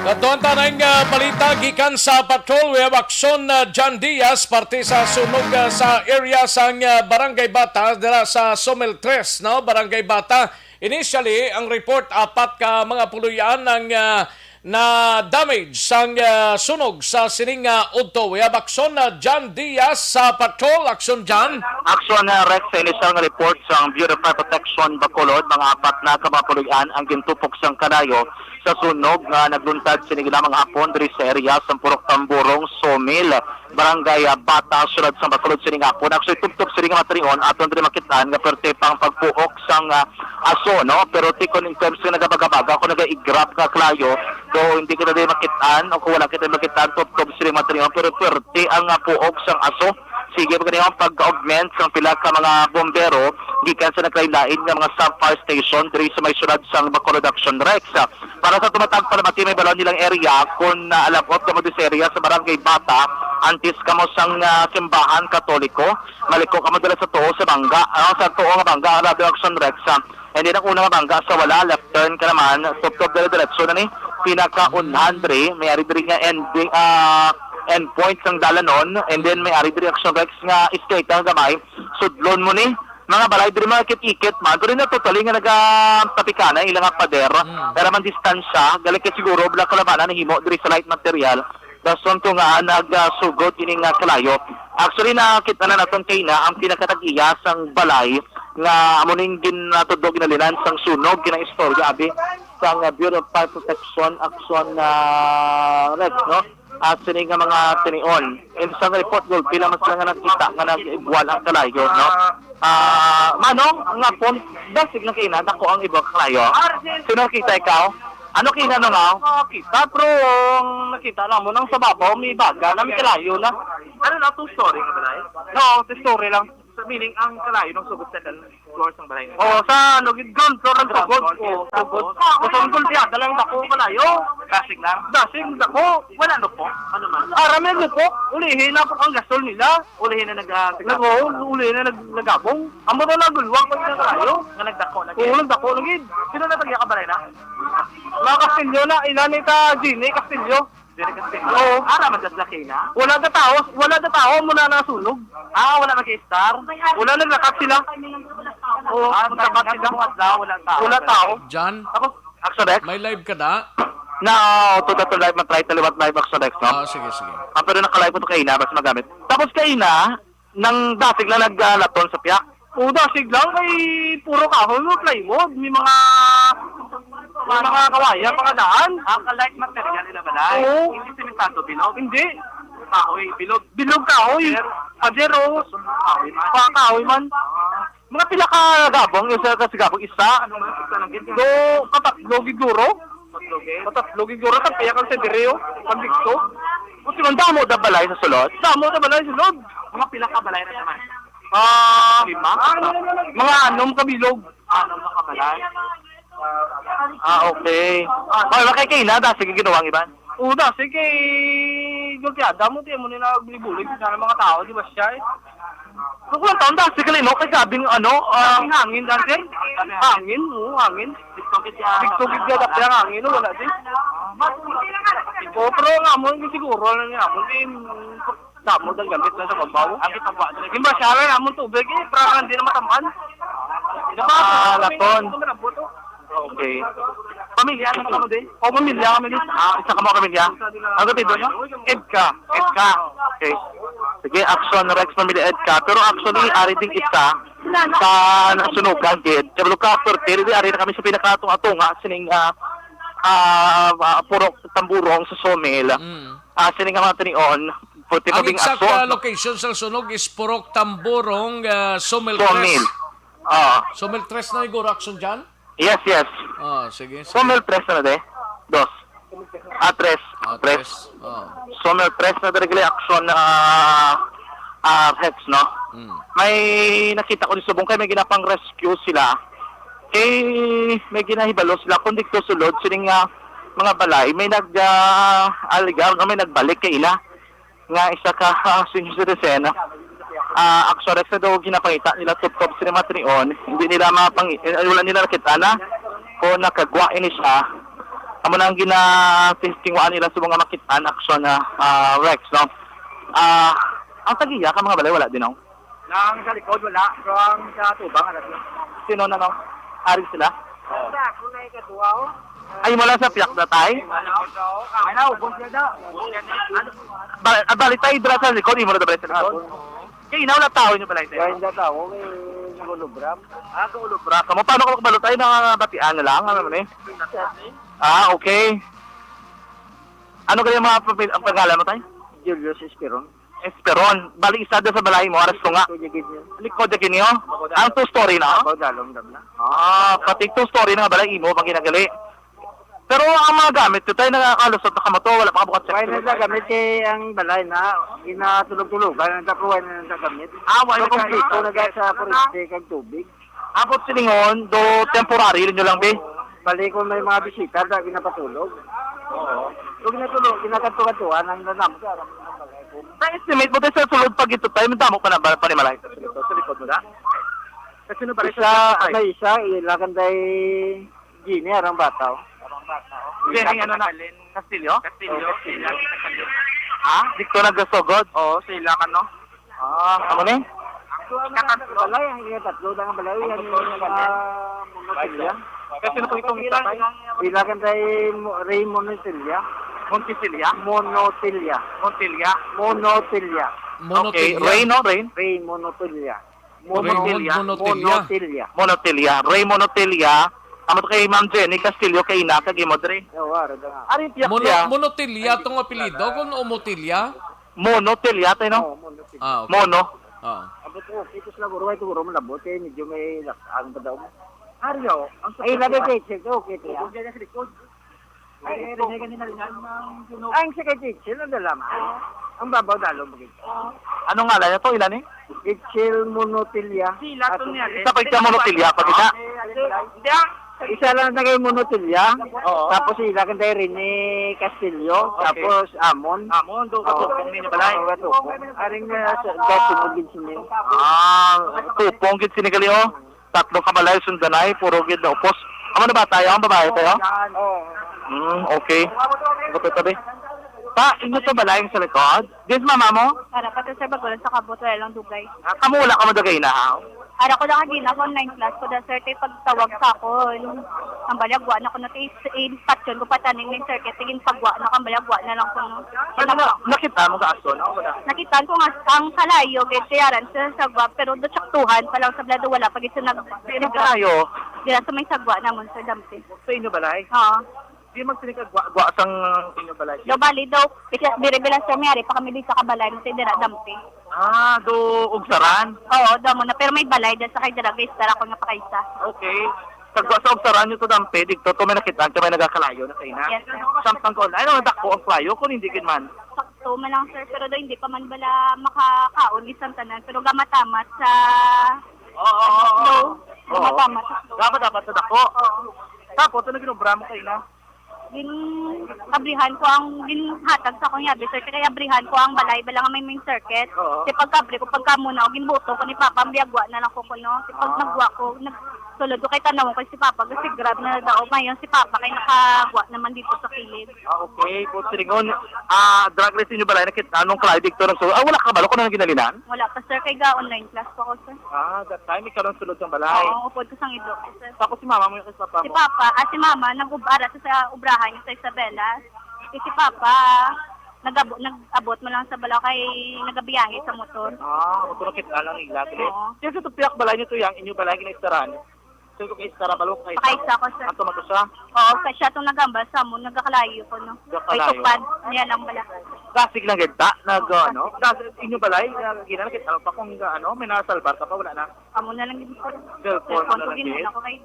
Kadto ang tanang, ah, balita gikan sa patrol. We have action, ah, John Diaz, parte sa sunog, ah, sa area sang, ah, Barangay Bata, dira sa Somel Tres, no? Barangay Bata. Initially, ang report, apat ka mga puloy-an ang, ah, na-damage sang, ah, sunog sa sining, ah, udto. We have action, ah, John Diaz sa patrol. Action, John. Action, ah, Rex, sa initial nga report sang Bureau of Fire Protection Bacolod, mga apat na ka mga puloy-an ang gintupok sang kanayo sa sunog nga nagluntad sini lamang hapon diri sa area sa Purok Tamburong, Somil, Barangay, ah, Bata, siyudad sa Bacolod sining hapon. Actually, tubtob sini nga matinion, aton diri makit-an nga perte pang pagpuok sang, ah, aso, no? Pero ti kon in terms nga nagabaga-baga, kung nagaigrap nga kalayo, do hindi kita diri makit-an, o kung wala kita makit-an, tubtob sini nga matinion, pero perte ang, ah, puok sang aso. Sige pa gani ang pag-augment sang pila ka mga bombero gikan sa naglain-lain nga mga sub-fire station diri sa may siyudad sang Bacolod, Action Rex. Para sa tumatag palamati, may balon nilang area, kung, ah, alabot kamo sa area sa Barangay Bata, antes kamo sang, ah, simbahan Katoliko, maliko kamo dala sa tuo sa bangga, ah, sa tuo nga bangga, ang Radyo Action Rex, ah, and then ang una nga bangga sa wala, left turn ka naman, tubtob dire-diretso na ni, pinaka-unhan diri, may ari diri nga ending, ah, end point sang dalanon, and then may ari diri Action Rex nga straight ang gamay, sudlon mo ni, mga balay diri mga ikit-ikit man, pero na totally nga nagatapikanay ila nga pader. Mm. Pero man distansya, gali kay siguro wala kalabanan nahimo diri sa light material. Dason to nga nagasugod ini nga kalayo. Actually, nakita na naton kay na ang pinakatag-iya sang balay nga amo ning ginatudlo ginalinan sang sunog, ginaistorya abi sang Bureau of Fire Protection, Action, ah, Rex, no? At sini nga mga tinion. In sa report, Gulpi, lang mas lang nga nakita nga nag-igwal ang kalayo, no? Ah, Manong, ang apon, dasig lang kaina, dako ang ibang kalayo. Sino nakita, ikaw? Ano kaina, no, nga? Nakita, pero ang nakita namon, ang sa babaw, may baga na, may kalayo na. Ano na, two story nga balay? No, two story lang. So, meaning, ang kalayo ng sugot sa dan floor sang balay nila? Oo, sa ano, gid ground floor ang Ground tugod. Floor, Oo, yes. Tugod. Tapos? Basta ang gulpiada lang dako kalayo. Dasig lang? Dasig, dako. Wala lupok? Ano man? Ara may lupok. Ulihin na ang gasol nila. Ulihin na nag, ah, Nag-, oo, ulihin na nag-, nagabong. Amo na nagulwag pa sila kalayo. Nga nagdako lagi? Oo, nagdako lagi. Sino na tagya ka balay na? Mga Castillo na, ila ni ta Jeannie Castillo. Diri ka sa Oo. Ara man sa Lakina? Wala na tao, wala na tao, muna na sunog. Ah, wala mag-i-star? Wala, naglakat sila. Oo, Ah, naglakat naglakat sila. Wala, wala tao. Wala tao. John, Tapos, Action Rex? May live ka da? Na, to that live, matry to liwat live Action Rex, no? Ah, sige, sige. Ah, pero naka-live ko to kaina, basta magamit. Tapos kaina, nang dasig lang nag, ah, laton sa piyak. O, dasig lang kay puro kahoy mo, plywood, may mga, may mga kawayan, mga daan. Ah, ka-light material nila balay? Oo. Hindi simentado, bilog? Hindi. Kahoy, bilog? Bilog kahoy. Pader? Pader, oo. Kahoy man. Pa kahoy man. Mga pila ka gabong, isa ka sigabong, isa. Ano man, isa lang gid. Do, katatlo gid duro. Katatlo gid duro, sa piyak ang sa diri, oh. Pag dito. Buti man, damo da balay sa sulod? Damo da balay sa sulod. Mga pila ka balay na naman? Ah, Lima? Mga anom ka bilog. Anom ka balay? Ah, okay. Oh, makikina, dasig ang ginawa ang iban? Oo, dasig kay gulpiada mo, di mo nila bulig-bulig sa mga tao, di ba siya eh? Kung kulang taon, dasig ka, Lino, kay grabing, ano, ah, Ang hangin, dati. Hangin, oo, hangin. Bigtugid ka, dati ang hangin, wala din. Oo, pero nga mo, siguro na niya mo, di, damo ang gamit na sa babaw. Ang kita ba? Yung ba siya, wala mo tubig eh, para hindi na matamaan. Diba? Ah, laton. Ito, malambot, oh. Okay. Pamilya, ano ka mo din? O, pamilya kami din. Ah, isa ka mo pamilya? Ang apelyido nyo? Edka. Edka. Okay. Sige, Action Rex, pamilya Edka. Pero actually, ari ding isa sa nasunugan gid. Kabalo ka, pero diri, ari na kami sa pinakatunga-tunga sining, ah, ah, ah, purok tamburong sa Somil. Mm. Ah, sining nga mga tinion, puti Ang pabing exact, aso. Ah, location sa sunog is Purok Tamburong, ah, Somil Somil. Tres. Ah. Somil Tres na siguro, Action John? Yes, yes. Ah, sige, sige. Somil Tres na, de? Dos. Ah, tres. Ah, Tres. Tres. Oh. Somil Tres na diri gali, Action, ah, ah, Rex, no? Mm. May nakita ko ni subong kay may ginapang rescue sila. Kay may ginahibalo sila kung dito sulod sining, ah, mga balay, may nag, ah, aligaw, no, may nagbalik kay ila nga isa ka, ah, senior citizen. Ah, Action Rex, na daw ginapangita nila tubtob sini matinion, hindi nila mapang-, eh, wala nila nakita na kung nakagwa ini siya. Amo na ang ginatingwaan nila sa mga makitaan, Action, ah, ah, Rex, no? Ah, ang tagiya ka mga balay, wala din, no? Ang sa likod, wala. Pero ang sa tubang, alas na. Sino na, no? Ari sila? Sa ako na ikaduha, oh. Ay, wala sa piyak na, tay? Ay, naubos na daw. Ba-, ah, bali, tay, dira sa likod, imo na daw sa likod? Kay ina, wala tao inyo balay, sir? Wala tao, kay nag-ulobra. Ah, nag-ulobra kamo. Paano ka makabalo, tay? Nabatian na lang, ano man, eh? Ah, okay. Ano kaya mga pamil-, ang pangalan mo, tay? Julius Esperon. Esperon. Bali, isa doon sa balay mo, aras ko nga. Likod niya gid niya. Likod niya gid niyo? Ang two-story na? Ako, dalom, dam na. Ah, pati two-story na nga balay, imo, pag ginagali. Pero ang mga gamit, tay, nakakalusot na kamo to, wala pa kabukat sa Wala na sa gamit kay ang balay na, ginatulog-tulogan, ang dako, wala na sa gamit. Ah, wala So, na kompleto kayo. na ga sa kurente kag tubig. Abot silingon, do temporary, ninyo lang, be? Bali, kung may mga bisita, da, ginapatulog. Oo. So, ginatulog, ginakanto-kantuhan ang nanamo sa alam ng balay. Sa estimate mo, tay, sa sulod pag ito, tay, madamo pa na ba panimalay sa likod, sa likod mo na? Kasi no, balik Isa, sa may isa, ilakan day Gini, arang bata, oh. Jenny, ano na? Castillo? Castillo. Ha? Dito nagkasugod? Oo, sa ilakan, no? Ah, amo ni? Ikatatlo. Balay, ang ikatatlo, ang balay, yan yung, ah, Monotilia. Kasi na po itong isa, tay? Ilakan day Mo-, Ray Monotilia. Montesilia? Monotilia. Montilia? Monotilia. Okay, Monotilia. Ray, no? Ray? Ray Monotilia. Mono-, Raymond Monotilia. Monotilia. Monotilia. Ray Monotilia. Amo to kay Ma'am Jenny Castillo, kay ina, kag imo diri. Yawa, ra nga. Ari ang tiyak Mono-, niya. Monotilia tong apelyido, kung Omotilia? Monotilia, tay, no? Oo, Monotilia. Ah, okay. Mono. Oo. Abot ko, kitos lang, guro, ay, guro, malabot, eh, medyo may lak-, ang badaw mo. Ari, oh, ang Ay, labi, sakit. Kay Chelsea, okay, tiya. Huwag niya sa likod. Ay, ito, ganyan na rin ang sunog. Ang sa kay Chichil, ano lang, ah? Ang babaw, dalo mo gid. Anong ngalan niya to? Ilan eh? Chichil Monotilia. Sila to niya, eh. Isa pa yung Monotilia, pag isa. Hindi, ah. Isa lang na kay Monotilia. Oo. Tapos sila kang Rene Castillo. Okay. Tapos Amon. Amon, do Oo. katupong ninyo balay. Oo, katupong. Aring, ah, sa, sa sunod din sini. Ah, tupong gid sini gali, oh. Tatlo ka balay, sundanay, puro gid na upos. Amo na ba tayo? Ang babae tayo? Oo. Hmm, okay. Gupit tabi. Pa, inyo to balay sa likod? Dis mama mo? Para pa to, sir, bago lang sa kabot, wala lang dugay. Ah, kamo wala ka madugay na, ha? Ara ko lang kagina ko online class ko, da, sir, kay pagtawag sa akon. Ang balyagwa na ko na, kay is-, inspection ko pataning ning circuit, sige, pagwa na, ang balyagwa na lang ko, no. Ano na, nakita mo sa aso, no? Wala. Nakita ko nga ang kalayo, kay tiyaran sa sagwa, pero do tsaktuhan pa lang sa blado, wala pa gid sa nag-, Sino kalayo? Dira sa may sagwa namon, sir, dampi. Sa inyo balay? Oo. Di magsinig ka gwa, gwa sang inyo balay? Do bali do, kasi diri bila sa may ari pa kami di sa kabalay, kasi dira dampi. Ah, do ugsaran? Oo, do mo na. Pero may balay dyan sa kay dira, guys, dara ko nga pakaisa. Okay. Sa gwa sa ugsaran nyo to dampi, dito to may nakitaan ka may nagakalayo na kayo na? Yes, sir. Samtang ko, ay, ano, dako ang klayo kung hindi gid man? Sakto man lang, sir, pero do hindi pa man bala makakaon isang tanan, pero gamatamat sa Oo, oo, oo. snow. Oo. Gamatamat sa snow. Gamatamat sa dako. Oo. Tapos, ano ginobra mo kayo na? Gin-, abrihan ko ang ginhatag sa akong yabi, sir. Kaya abrihan ko ang balay, bala nga may main circuit. Oo. Kasi pagkabri ko, pagka muna, o ginbuto ko ni Papa, ang biyagwa na lang ko kuno. Kasi pag Ah. nagwa ko, nagsulod ko kay tanawon ko si Papa, kasi grab na daw. Ngayon si Papa kay nakagwa naman dito sa kilid. Ah, okay. Kung silingon, ah, drag race inyo balay, nakita, anong klase dito nagsulod? Ah, wala ka balo kung anong ginalinan? Wala pa, sir, kay ga-online class pa ko, sir. Ah, that time, ikaw lang sulod sa balay? Oo, upod ko sang ido, sir. Tapos si mama mo yung kay papa Si mo? Papa, ah, si mama, nag-ubara sa, sa ubrahan niya sa Isabela. Eh, si Papa, nag-abo-, nag-abot mo lang sa balaw kay nagabiyahe sa motor. Ah, motor kita lang nila. Sige. Oo. Sino sa tupiak balay niyo to, yang inyo balay ginaistaran? Sino kay istara balok kay Pakaisa ko, sir. Ato mo to siya? Oo, kay siya tong nagambal sa mo, nagakalayo ko, no? Nagakalayo. Kay tupad niya lang bala. Dasig lang gid ta, nag, Oo, ano? Dasig. Dasig inyo balay, nga ginakita mo pa kung, ano, may nasalbar ka pa, wala na? Amo na lang gid, sir. Cellphone Cellphone na ko lang gid. Gid ako kay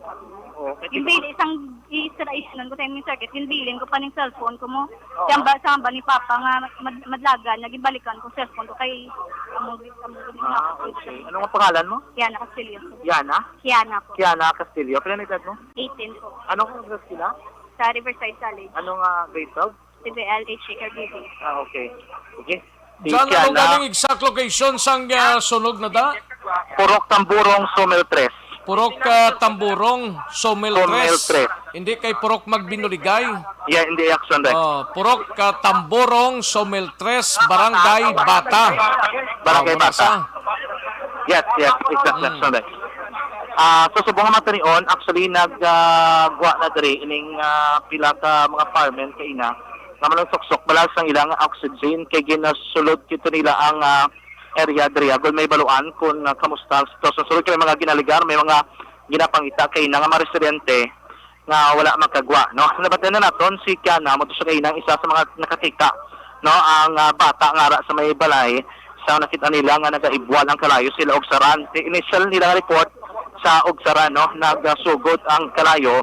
Oo, kay Ginbili isang isra isnon ko sa imong circuit, ginbilin ko pa ning cellphone ko mo. Oo. Kaya ba sa hambal ni Papa nga mad-, madlagan, nga ginbalikan ko cellphone ko kay amo gid, amo gid Ah, nga okay. Ano nga pangalan mo? Kiana Castillo. Yana? Kiana po. Kiana Castillo. Pila na edad mo? Eighteen po. Ano ka sa eskwela? Sa Riverside College. Ano nga grade twelve? T V L H K K B B. Ah, okay. Sige. Si John, ano Kiana. Galing exact location sang, ah, sunog na da? Purok Tamburong, Sumil tres. Purok, ah, Tamburong, Sumil Sumil tres. Tres. Hindi kay Purok Magbinuligay. Yeah, hindi action, right? Oh, Purok, ah, Tamburong, Sumil tres, Barangay Bata. Barangay Oh, Bata. Sa? Yes, yes, exact Mm. action, right? Ah, so, subong nga matanion, actually, nag, ah, gwa na diri ining, ah, pila ka mga firemen kaina nga manang suksok balas ang ilang oxygen kay ginasulod kito nila ang, ah, area diri, agod may baluan kung, ah, kamusta ang sitwasyon. Sulod kay may mga ginaligar, may mga ginapangita kay na nga mga residente nga wala makagwa, no? Nabatian na naton si Kiana, mo to siya kainang isa sa mga nakakita, no? Ang, ah, bata nga ara sa may balay, sa nakita nila nga nagaibwal ang kalayo sila Ugsaran. Sa initial nila nga report sa Ugsaran, no? Nagasugod ang kalayo,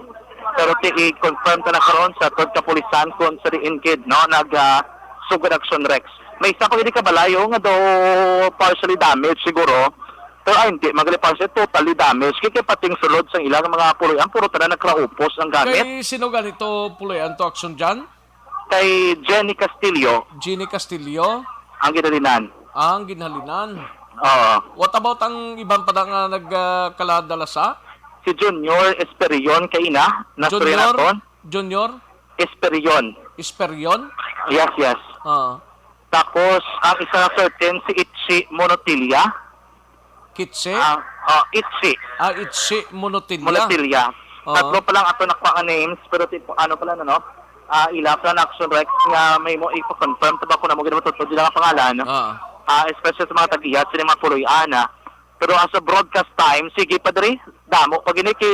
pero ti i-confirm ta na karon sa tod kapulisan kung sa diin gid, no? Nag, ah, sugod action, Rex. May isa pa gid ka balayo nga daw partially damaged siguro. Pero ay, hindi, magaling pa siya, totally damaged. Kaya, kaya pating sulod sang ilang mga puloy-an, puro tanan nagkraupos ang gamit. Kay sino ganito puloy-an to, Action Jan? Kay Jenny Castillo. Jenny Castillo? Ang ginhalinan. Ah, ang ginhalinan. Oo. What about ang iban pa na nga nagkaladala sa? Si Junior Esperion kay ina, na Junior? Naton. Junior? Esperion. Esperion? Yes, yes. Ah. Tapos, ang isa na certain, si Itchi Monotilia. Kitse? Ah, oh, Itchi. Ah, Itchi Monotilia. Monotilia. Oo. Tatlo pa lang ato nakuha nga names, pero tipo, ano pala, no, no? Ah, ila pa na action, Rex, nga may mo ipa-confirm ta ba kung amo gid mo totoo dila nga pangalan. Oo. Ah, especially sa mga tag-iya, sila mga puloy-an, ah. Pero as a broadcast time, sige pa diri, damo pa gini kay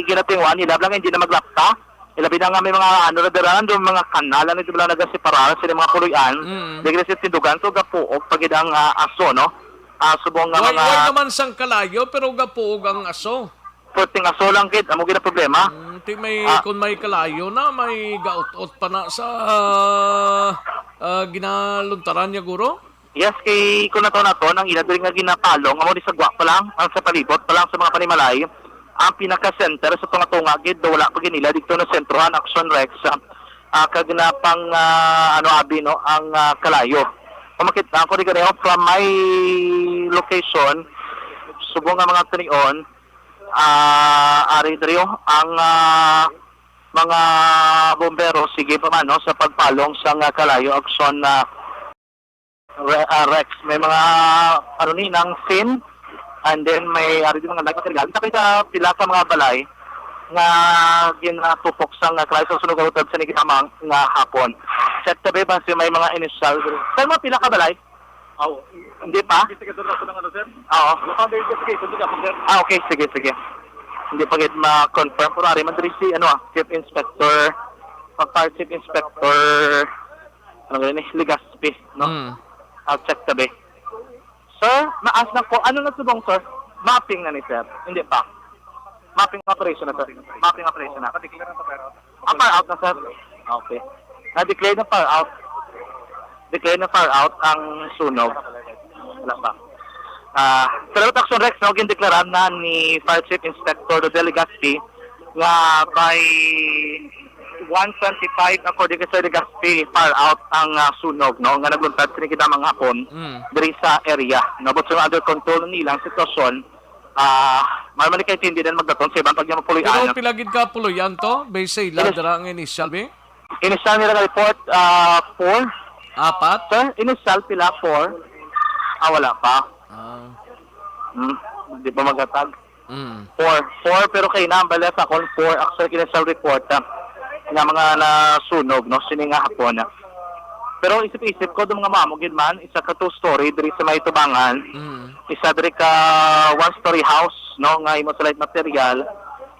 ginatingwan, ila lang hindi na maglapta. Ilabi na nga may mga ano na dira, ando mga kanal, ano, di ba, nagasiparar sa mga puloy-an. Mm. Di gid sila tindugan, so gapuog pa gid ang, ah, aso, no? Ah, subong nga Way, mga way naman sang kalayo, pero gapuog ang aso. Purting aso lang gid, amo gid ang problema. Mm, ti may, Ah. Kung may kalayo na, may gaot-ot pa na sa, ah, ah, ginaluntaran niya, guro? Yes, kay kung nato nato, ang ila diri nga ginapalong, amo di sa gwa pa lang, ang sa palibot pa lang sa mga panimalay, ang pinaka-center sa tunga-tunga gid, wala pa gid nila dito na sentrohan, Action Rex, ah, ah, kag na pang, ah, ano, abi, no, ang, ah, kalayo. Kung makita ko di gani, oh, from my location, subong nga mga tunion, ah, ari diri, oh, ang, ah, mga bombero, sige pa man, no, sa pagpalong sa nga kalayo, Action, ah, Re-, ah, Rex, may mga, ano ni, nang scene, and then may, ari din mga nagmaterial. Sa kay sa pila ka mga balay nga ginatupok sa nga kalayo sa sunog nga utod sa nigitamang nga hapon. Check tabi ba si may mga initial? Sa mga pila ka balay? Aw, hindi pa? Investigador ako ng ano, sir? Oo. Wala pa, may investigation din ako, sir. Ah, okay. Sige, sige. Hindi pa gid ma-confirm. Pero ari man diri si, ano, ah, Chief Inspector, pag Fire Chief Inspector, ano nga ni, Legaspi, no? Mm. I'll check tabi. Sir, maas na po. Ano na subong, sir? Mapping na ni, sir? Hindi pa. Mapping operation na, sir. Mapping operation na. Ah, fire out na, sir. Okay. Na-declare na fire out. Declare na fire out ang sunog. Wala pa. Ah, salamat, Action Rex, no? Gindeklaran na ni Fire Chief Inspector Rodel Legaspi nga by one twenty-five, according kay Sir Legaspi, fire out ang, ah, sunog, no? Nga nagluntad sini kita mga hapon Mm. diri sa area, no? But so under control nila ang sitwasyon. Ah, may man kay hindi din magdaton sa iban pag niya mapuloy-an. Pero pila gid ka puloy-an to? Base sa ila Yes. dira ang initial, be? Initial nila nga report, ah, four. Apat? Sir, initial pila? Four? Ah, wala pa. Ah. Hmm, di pa maghatag. Mm. Four. Four, pero kay na, ang bala sa akon, four. Actually, initial report, ah, nga mga nasunog, no, sini nga hapon, ah. Pero isip-isip ko, itong mga mamo, gid man, isa ka two-story diri sa may tubangan. Mm. Isa diri ka one-story house, no, nga imo sa light material.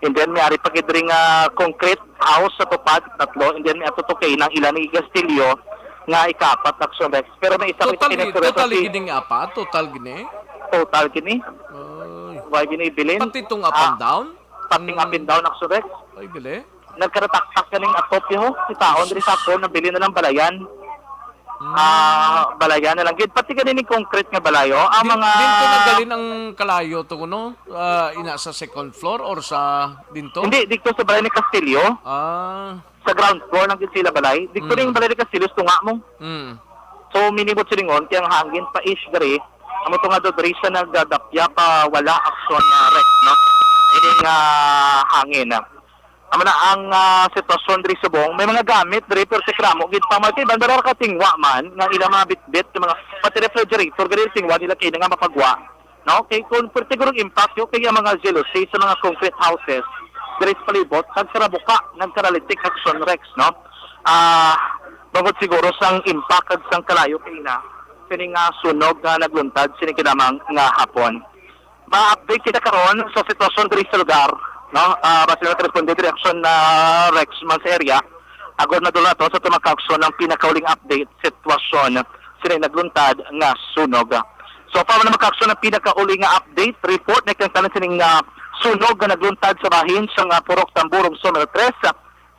And then, may ari pa gid diri nga concrete house sa tupad, tatlo, and then may ato to kay nang ilan ni Castillo nga ikaapat na Action Rex. Pero may isa Total, kita total si gid ning apat, total gini? Total gini. Ay. Why gini bilin? Pati tong up Ah, and down? Pati Mm. up and down, Action Rex. Ay, gali. Nagkarataktak ganing atop, yo. Si taon diri sa ako, nabilin na lang balayan. Mm. Ah, balayan na lang. Gid, pati gani ni concrete nga balayo. Ang Din, mga din to nagdalin ang kalayo to, no? Ah, ina sa second floor or sa dinto? Hindi, dito sa balay ni Castillo. Ah. Sa ground floor lang gid sila balay. Dito Mm. ning balay ni Castillo, tunga mo. Mm. So, minibot silingon, kaya ang hangin pa ish diri. Amo to nga do, diri siya nagdadapya pa, wala action na Rex, no? Ini nga hangin, ah. Amo na ang, ah, sitwasyon diri subong. May mga gamit diri, pero si kramo gid pa, mga kaiban, pero katingwa man, nga ilang mga bitbit, yung mga, pati refrigerator, gani tingwa nila kay nga mapagwa. No? Kay kung siguro impact yung kaya mga jealousy sa mga concrete houses, diri sa palibot, nagkarabuka, nagkaralitik action Rex, no? Ah, bangod siguro sang impact kag sang kalayo kay na. Kini nga sunog nga nagluntad sini kinamang nga hapon. Ma-update kita karon sa sitwasyon diri sa lugar, no? Ah, base na respondente reaksyon na Rexman sa area. Agor na dula to sa tumakakson ang pinakauling update sitwasyon sini nagluntad nga sunog. So, pa man makakson ang pinakauli nga update report na kinahanglan sining ah, sunog nga nagluntad sa bahin sang ah, Purok Tamburong Summer Tres,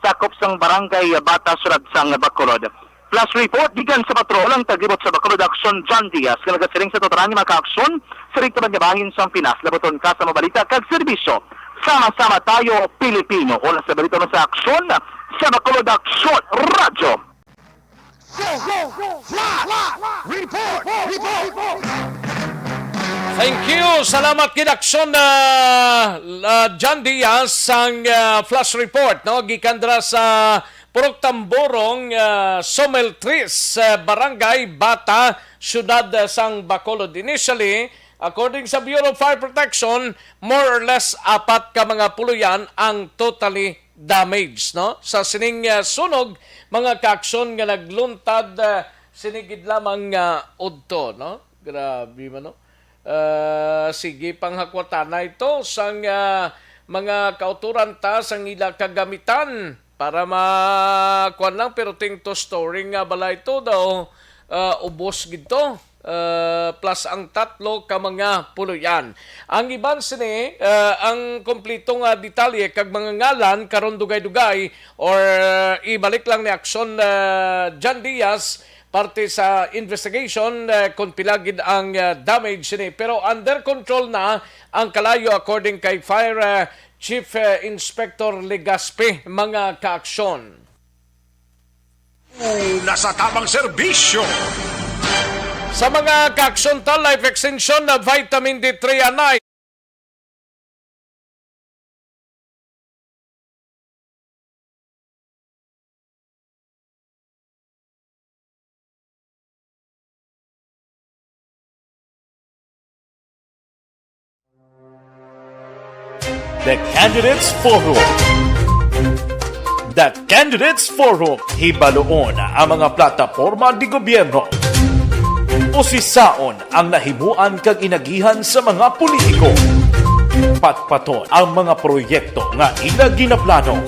sakop sang Barangay Bata, Siyudad sang Bacolod. Flash report gikan sa patrol ang taglibot sa Bacolod Action, John Diaz, nga nagasiring sa tutoran nga mga kaaksyon sa riktaban nga bahin sang Pinas. Labuton ka sa mga balita kag serbisyo. Sama-sama tayo, Pilipino. Una sa balita mo sa aksyon sa Bacolod Action Radyo. Flash report! Report! Thank you. Salamat gid aksyon na uh, John Diaz sang uh, flash report, no, gikan dira sa Purok Tamborong, uh, Somel Tris, uh, Barangay Bata, Siyudad uh, sang Bacolod. Initially, according sa Bureau of Fire Protection, more or less apat ka mga puluyan ang totally damage, no? Sa sining uh, sunog, mga kaaksyon nga nagluntad uh, sinigid lamang uh, udto, no? Grabe man, no? Uh, sige, panghakwatana ito sang uh, mga kauturan ta sang ila kagamitan para ma kuan lang, pero ting to storing nga balay to daw uh, ubos gid to. Uh, plus ang tatlo ka mga puloy-an. Ang iban sini, uh, ang kompleto nga detalye kag mga ngalan karon dugay-dugay or uh, ibalik lang ni Aksyon uh, John Diaz parte sa investigation uh, kung pila gid ang uh, damage sini. Pero under control na ang kalayo according kay Fire uh, Chief uh, Inspector Legaspi, mga kaaksyon. Una sa tamang serbisyo. Sa mga kaaksyon ta, life extension na vitamin D three anay. The Candidates Forum. The Candidates Forum, hibaluon ang mga plataporma di gobyerno. Usisaon ang nahimuan kag inagihan sa mga politiko. Patpaton ang mga proyekto nga ila ginaplano.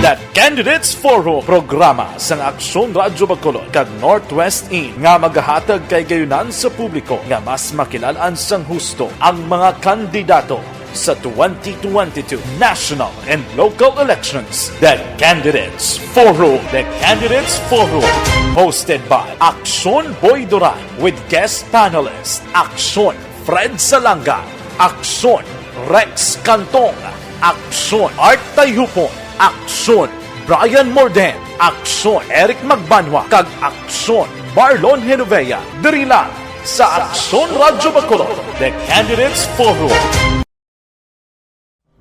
The Candidates Forum, programa sang Aksyon Radyo Bacolod kag Northwest In nga magahatag kay gayunan sa publiko nga mas makilal-an sang husto ang mga kandidato sa twenty twenty-two national and local elections. The Candidates Forum. The Candidates Forum, hosted by Aksyon Boy Duran with guest panelist Aksyon Fred Salanga, Aksyon Rex Cantong, Aksyon Art Tayhupon, Aksyon Brian Morden, Aksyon Eric Magbanwa, kag Aksyon Marlon Genovea, diri lang sa Aksyon Radyo Bacolod, The Candidates Forum.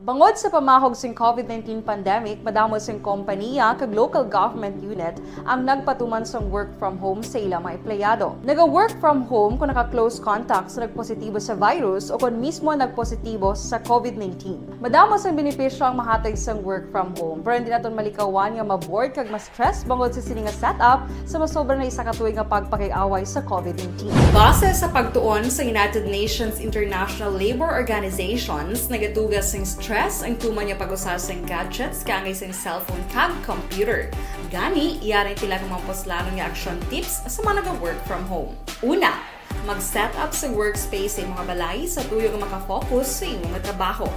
Bangod sa pamahog sing COVID nineteen pandemic, madamo sing kompaniya kag local government unit ang nagpatuman sang work from home sa ila mga empleyado. Naga-work from home kon naka-close contact sa nagpositibo sa virus o kon mismo nagpositibo sa COVID nineteen. Madamo sang benepisyo ang mahatag sang work from home, pero hindi naton malikawan nga ma-bored kag ma-stress bangod sa sini nga setup sa masobra na isa ka tuig nga pagpakig-away sa COVID nineteen. Base sa pagtuon sa United Nations International Labor Organizations, nagaduga sing stress ang tuman nga pag-usa sing gadgets kaangay sing cellphone kag computer. Gani, yari tila kung mga puslanon nga action tips sa mga naga-work from home. Una, mag-set up sa workspace sa imong balay sa tuyo nga maka-focus sa imong trabaho.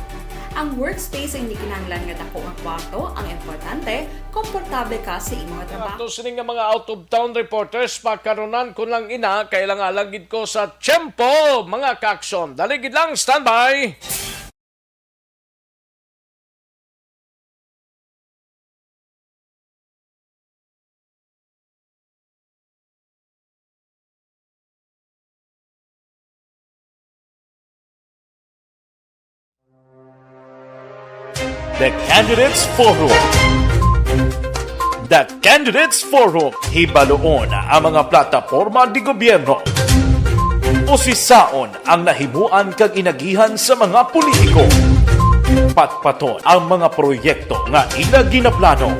Ang workspace ay hindi kinahanglan nga dako nga kwarto, ang importante, komportable ka sa imong trabaho. Ato sini nga mga out of town reporters, pakarunan ko lang ina, kay lang alang gid ko sa tiyempo, mga kaaksyon. Dali gid lang, standby! The Candidates Forum. The Candidates Forum, hibaluon ang mga plataporma di gobyerno. Usisaon ang nahimuan kag inagihan sa mga politiko. Patpaton ang mga proyekto nga ila ginaplano.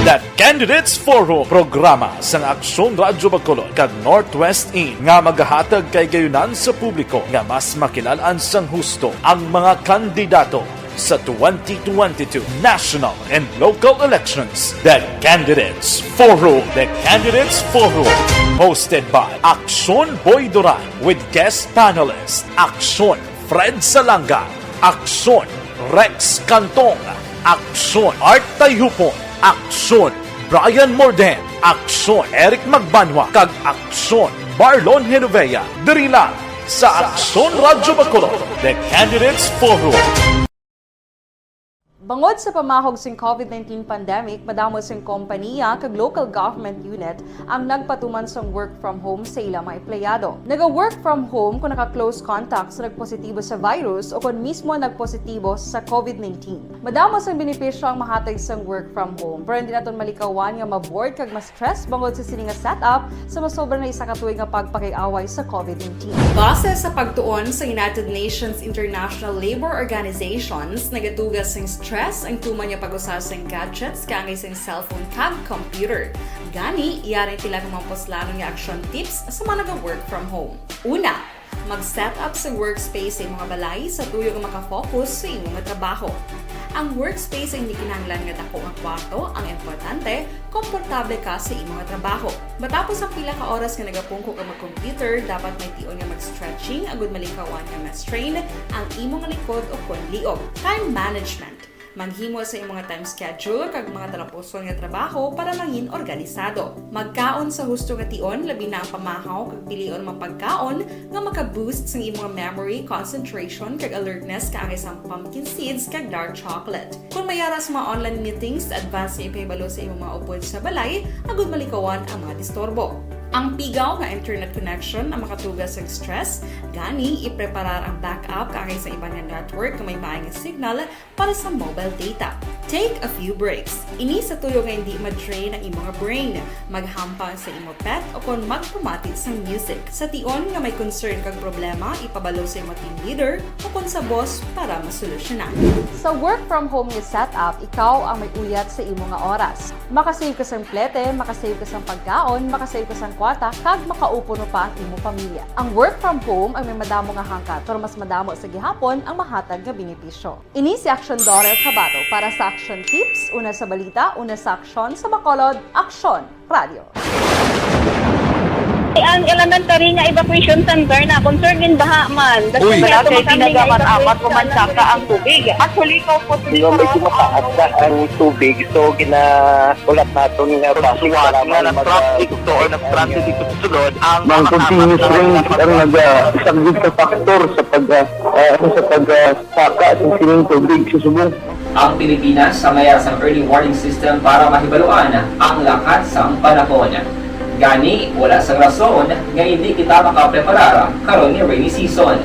The Candidates Forum, programa sang Aksyon Radyo Bacolod kag Northwest In nga magahatag kahigayonan sa publiko nga mas makilal-an sang husto ang mga kandidato sa twenty twenty-two national and local elections. The Candidates Forum. The Candidates Forum, hosted by Aksyon Boy Duran with guest panelist Aksyon Fred Salanga, Aksyon Rex Cantong, Aksyon Art Tayhupon, Aksyon Brian Morden, Aksyon Eric Magbanwa, kag Aksyon Marlon Genovea. Diri lang sa Aksyon Radyo Bacolod, The Candidates Forum. Bangod sa pamahog sing COVID nineteen pandemic, madamo sing kompaniya kag local government unit ang nagpatuman sang work from home sa ila mga empleyado. Naga-work from home kung naka-close contact sa nagpositibo sa virus o kon mismo nagpositibo sa COVID nineteen. Madamo sang benepisyo ang mahatag sang work from home, pero hindi naton malikawan nga ma-bored kag ma-stress bangod sa sini nga setup sa masobra na isa ka tuig nga pagpakig-away sa COVID nineteen. Base sa pagtuon sa United Nations International Labor Organizations, nagatuga sing stress ang tuman nga pag-usa sing gadgets kaangay sing cellphone kag computer. Gani, yari ang pila ka mga puslanon nga action tips sa mga naga-work from home. Una, mag-set up sa workspace sa imong balay sa tuyo nga makafocus sa imong trabaho. Ang workspace ay hindi kinahanglan nga dako nga kwarto, ang importante, komportable ka sa imong trabaho. Matapos ang pila ka oras nga nagapungko ka mag-computer, dapat may tion nga mag-stretching agud malikawan nga ma-strain ang imong likod o kon liog. Time management. Maghimo sa imong time schedule kag mga talapuson nga trabaho para mangin organisado. Magkaon sa husto nga tion, labi na ang pamahaw, kag pilion ang mga pagkaon nga maka-boost sang imong memory, concentration, kag alertness, kaangay sang pumpkin seeds kag dark chocolate. Kung may ara sa mga online meetings, advance nga ipahibalo sa imong mga upod sa balay agud malikawan ang mga disturbo. Ang pigaw nga internet connection ang makatuga sa stress, gani ipreparar ang backup kaangay sa iban nga network nga may maay nga signal para sa mobile data. Take a few breaks. Ini sa tuyo nga hindi ma-drain ang imong brain. Maghampang sa imo pet o kon magpamati sang music. Sa tion nga may concern kag problema, ipabalo sa imo team leader o kon sa boss para masolusyonan. Sa work from home nga setup, ikaw ang may uyat sa imo nga oras. Makasave ka sang plete, makasave ka sang pagkaon, makasave ka sang kwarta, kag makaupod pa ang imo pamilya. Ang work from home ang may madamo nga hangkat, pero mas madamo sa gihapon ang mahatag nga benepisyo. Ini si Aksyon Dorel Cabato para sa Aksyon Tips, una sa balita, una sa aksyon, sa Bacolod, Aksyon Radio. Ang elementary nga evacuation center na concern din baha man. Uy, wala kay tinagaman amat ko man saka ang tubig. Actually, ko po medyo mataas na ang tubig, so ginaulat naton nga basi nga nag-traffic to or nag-transit dito sa sulod ang mga continuous rain ang nag-, ah, isang big factor sa pag, ah, ah, sa pag, ah, saka sa sining tubig sa subong. Ang Pilipinas ang may sang early warning system para mahibaluan ang lakat sang panahon. Gani, wala sang rason nga hindi kita makapreparar karon ni rainy season.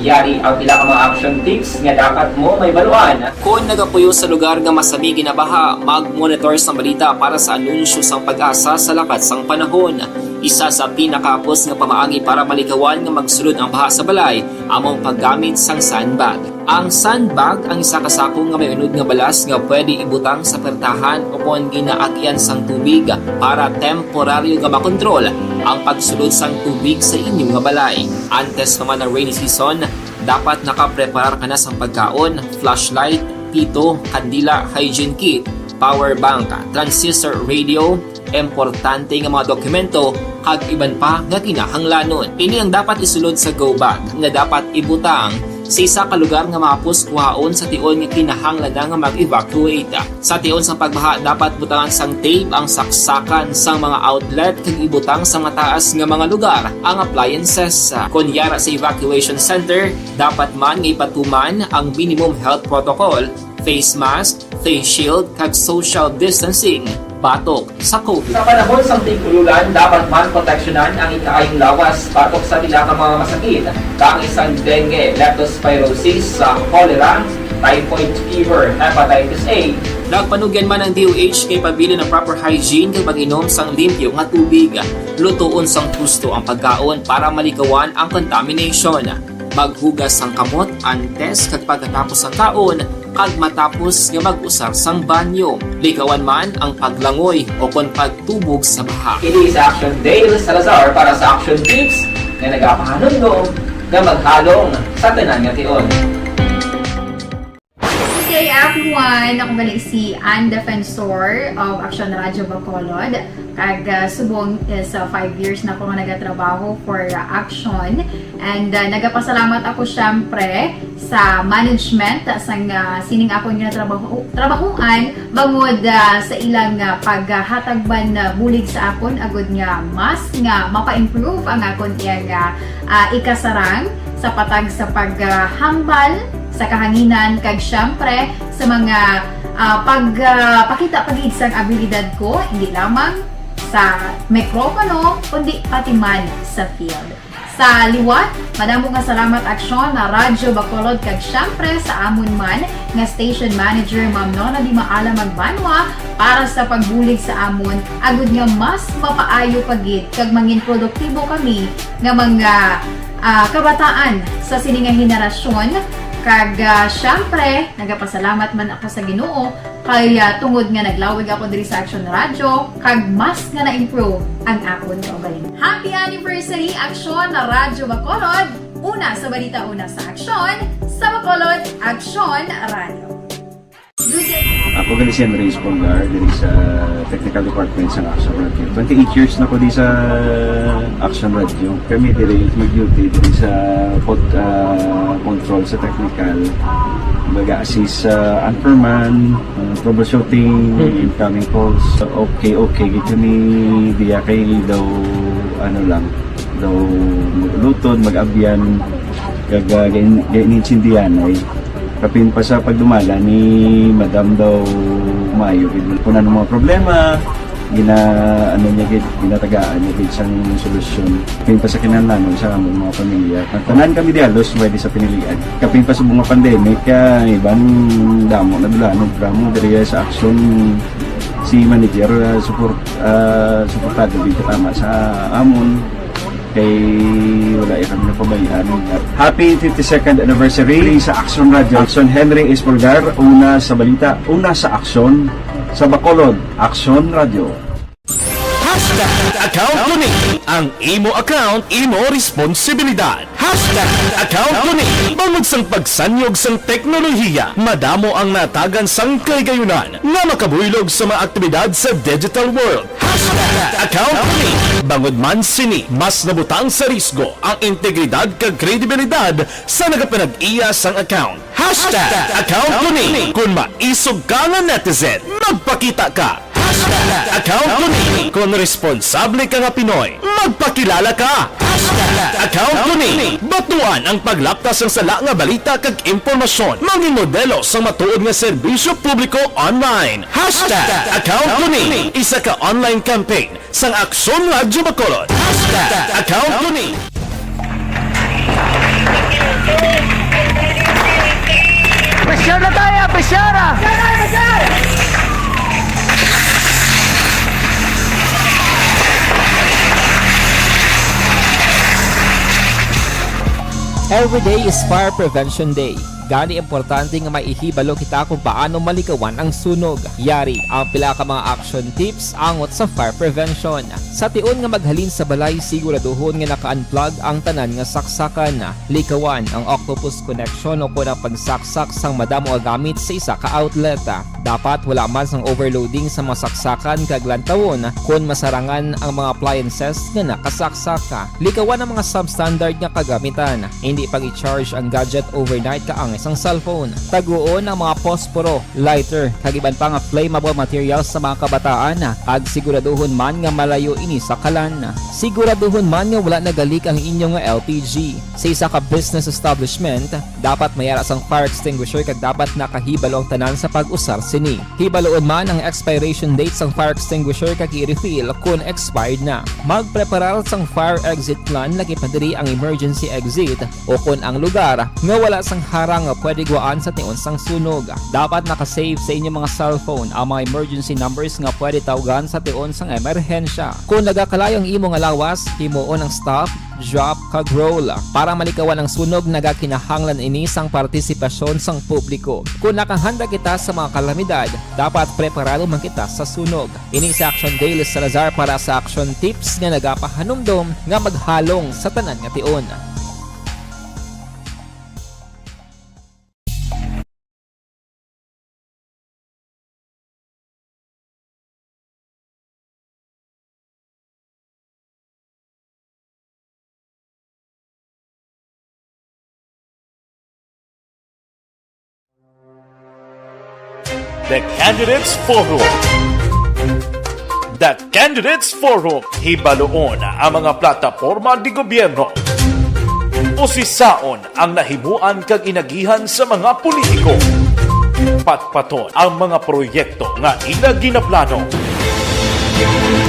Yari ang pila ka mga action tips nga dapat mo mahibaluan. Kon nagapuyo sa lugar nga masami ginabaha, mag-monitor sang balita para sa anunsyo sang PAGASA sa lakat sang panahon. Isa sa pinakahapos nga pamaagi para malikawan nga magsulod ang baha sa balay amo ang paggamit sang sandbag. Ang sandbag ang isa ka sako nga may unod nga balas nga pwede ibutang sa pertahan o kon ginaagian sang tubig para temporaryo nga makontrol ang pagsulod sang tubig sa inyo nga balay. Antes pa man ang rainy season, dapat nakapreparar ka na sang pagkaon, flashlight, pito, kandila, hygiene kit, power bank, transistor radio, importante nga mga dokumento, kag iban pa nga kinahanglanon. Ini ang dapat isulod sa go bag nga dapat ibutang sa isa ka lugar nga mahapos kuhaon sa tion nga kinahanglan na nga mag-evacuate. Sa tion sang pagbaha, dapat butangan sang tape ang saksakan sang mga outlet kag ibutang sa mataas nga mga lugar ang appliances. Kon yara sa evacuation center, dapat man nga ipatuman ang minimum health protocol, face mask, face shield, kag social distancing batok sa COVID. Sa panahon sang tig-ulan, dapat man proteksyonan ang ikaayong lawas batok sa pila ka mga masakit, kaangay sang dengue, leptospirosis, sa cholera, typhoid fever, hepatitis A. Nagpanugyan man ang D O H kay pabilin ang proper hygiene kag pag-inom sang limpyo nga tubig. Lutoon sang husto ang pagkaon para malikawan ang contamination. Maghugas sang kamot antes kag pagkatapos sang kaon, kag matapos nga mag-usar sang banyo, likawan man ang paglangoy o kon pagtubog sa baha. Ini sa Action Dale Salazar para sa Action Tips nga nagapahanumdom nga maghalong sa tanan nga tion. Good day, everyone! Ako gali si Ann Defensor of Action Radio Bacolod. Kag, ah, subong is, ah, five years na ko nga nagatrabaho for, ah, Action. And, ah, nagapasalamat ako, syempre, sa management, ah, sang, ah, sining akon nga trabaho, trabahuan, bangod, ah, sa ilang, ah, paghatag man, ah, bulig sa akon, agud nga mas nga mapa-improve ang akon iyang, ah, ah, ikasarang sa patag sa paghambal sa kahanginan, kag, syempre, sa mga, ah, pag, ah, pakita pa gid sang abilidad ko, hindi lamang sa mikropono, kundi pati man sa field. Sa liwat, madamo nga salamat, Action Radyo Bacolod, kag, syempre, sa amon man nga station manager, Ma'am Nona Di Maala Magbanwa, para sa pagbulig sa amon, agud nga mas mapaayo pa gid kag mangin produktibo kami nga mga, ah, kabataan sa sini nga henerasyon. Kag, ah, syempre, nagapasalamat man ako sa Ginoo kay, ah, tungod nga naglawig ako diri sa Action Radyo, kag mas nga na-improve ang akon kaugalingon. Happy anniversary, Action Radyo Bacolod! Una sa balita, una sa aksyon, sa Bacolod, Action Radyo. Good day. Ako gali si Henry Espolgar, diri sa Technical Department sa Action Radio. Twenty-eight years na ko di sa Action Radio. Kami diri mag-duty diri sa pod-, ah, control sa technical. Mag-assist sa anchorman, ah, troubleshooting, Mm. incoming calls. Okay, okay, gid kami diya kay daw, ano lang, daw mag-ulutod, mag-abyan, kag, ah, gain-, gain-, intindihan ay. Kapin pa sa pagdumala ni Madam daw maayo gid. Kung ano mga problema, gina-, ano niya gid, ginatagaan niya gid sang solusyon. Kapin pa sa kinahanglanon sa among mga pamilya. Tanan kami di halos pwede sa pinilian. Kapin pa sa mga pandemic, ah, iban damo na dula, no, drama diri sa Action si manager, ah, support, ah, suportado gid katama sa amon. Kay wala ya kami napabayaan. Happy fifty-second anniversary sa Action Radio. Action Henry Espolgar, una sa balita, una sa aksyon, sa Bacolod, Action Radio. Hashtag account ko ni. Ang imo account, imo responsibilidad. Hashtag account ko ni. Bangod sang pagsanyog sang teknolohiya, madamo ang natagan sang kahigayunan nga makabuylog sa mga aktibidad sa digital world. Hashtag account ko ni. Bangod man sini, mas nabutang sa risgo ang integridad kag kredibilidad sa nagapanag-iya sang account. Hashtag account ko ni. Kung maisog ka nga netizen, magpakita ka. Hashtag account ko ni. Kung responsable ka nga Pinoy, magpakilala ka. Hashtag account ko ni. Batuan ang paglaptas sang sala nga balita kag impormasyon. Mangin modelo sang matuod nga serbisyo publiko online. Hashtag account ko ni. Isa ka online campaign sang Aksyon Radyo Bacolod. Hashtag account ko ni. Pressure na tayo, pressure ah! Every day is Fire Prevention Day. Gani, importante nga may ihibalo kita kung paano malikawan ang sunog. Yari ang pila ka mga action tips angot sa fire prevention. Sa tion nga maghalin sa balay, siguraduhon nga naka-unplug ang tanan nga saksakan. Likawan ang octopus connection o kon ang pagsaksak sang madamo nga gamit sa isa ka outlet. Dapat wala man sang overloading sa mga saksakan kag lantawon kon masarangan ang mga appliances nga nakasaksak. Likawan ang mga substandard nga kagamitan. Hindi pag-i-charge ang gadget overnight kaangay sang cellphone. Taguon ang mga posporo, lighter, kag iban pa nga flammable materials sa mga kabataan, kag siguraduhon man nga malayo ini sa kalan. Siguraduhon man nga wala nagalik ang inyo nga L P G. Sa isa ka business establishment, dapat may ara sang fire extinguisher kag dapat nakahibalo ang tanan sa pag-usar sini. Hibaloon man ang expiration date sang fire extinguisher kag i-refill kon expired na. Magpreparar sang fire exit plan, lakip na diri ang emergency exit o kon ang lugar nga wala sang harang nga pwede gwaan sa tion sang sunog. Dapat naka-save sa inyo mga cellphone ang mga emergency numbers nga pwede tawgan sa tion sang emerhensya. Kon nagakalayo ang imo nga lawas, himuon ang stop, drop, kag roll. Para malikawan ang sunog, nagakinahanglan ini sang partisipasyon sang publiko. Kon nakahanda kita sa mga kalamidad, dapat preparado man kita sa sunog. Ini si Action Dale Salazar para sa Action Tips nga nagapahanumdom nga maghalong sa tanan nga tion. The Candidates Forum. The Candidates Forum, hibaluon ang mga plataporma di gobyerno. Usisaon ang nahimuan kag inagihan sa mga politiko. Patpaton ang mga proyekto nga ila ginaplano.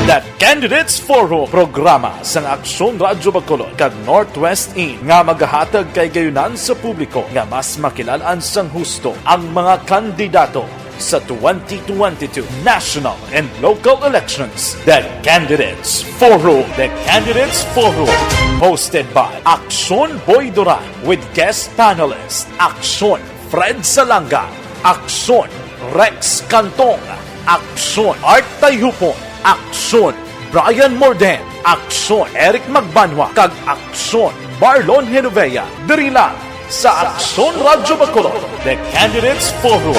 The Candidates Forum, programa sang Aksyon Radyo Bacolod kag Northwest In nga magahatag kay gayunan sa publiko nga mas makilalan sang husto ang mga kandidato sa twenty twenty-two national and local elections. The Candidates Forum. The Candidates Forum, hosted by Aksyon Boy Duran with guest panelist Aksyon Fred Salanga, Aksyon Rex Cantong, Aksyon Art Tayhupon, Aksyon Brian Morden, Aksyon Eric Magbanwa, kag Aksyon Marlon Genovea, diri lang sa Aksyon Radyo Bacolod, The Candidates Forum.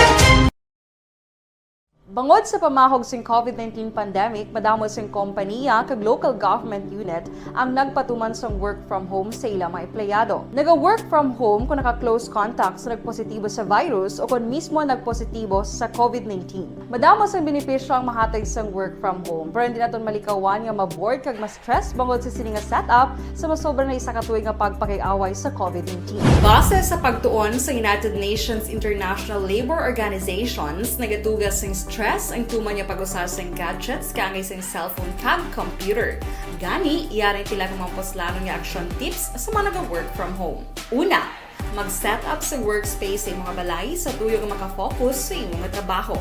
Bangod sa pamahog sing COVID nineteen pandemic, madamo sing kompaniya kag local government unit ang nagpatuman sang work from home sa ila mga empleyado. Naga-work from home kung naka-close contact sa nagpositibo sa virus o kon mismo nagpositibo sa COVID nineteen. Madamo sang benepisyo ang mahatag sang work from home, pero hindi naton malikawan nga ma-bored kag ma-stress bangod sa sini nga setup sa masobra na isa ka tuig nga pagpakig-away sa COVID nineteen. Base sa pagtuon sa United Nations International Labour Organizations, nagatuga sing stress ang tuman nga pag-usa sing gadgets kaangay sing cellphone kag computer. Gani, yari ang pila ka mga puslanon nga action tips sa mga naga-work from home. Una, mag-set up sa workspace sa imo nga balay sa tuyo nga makafocus sa imo nga trabaho.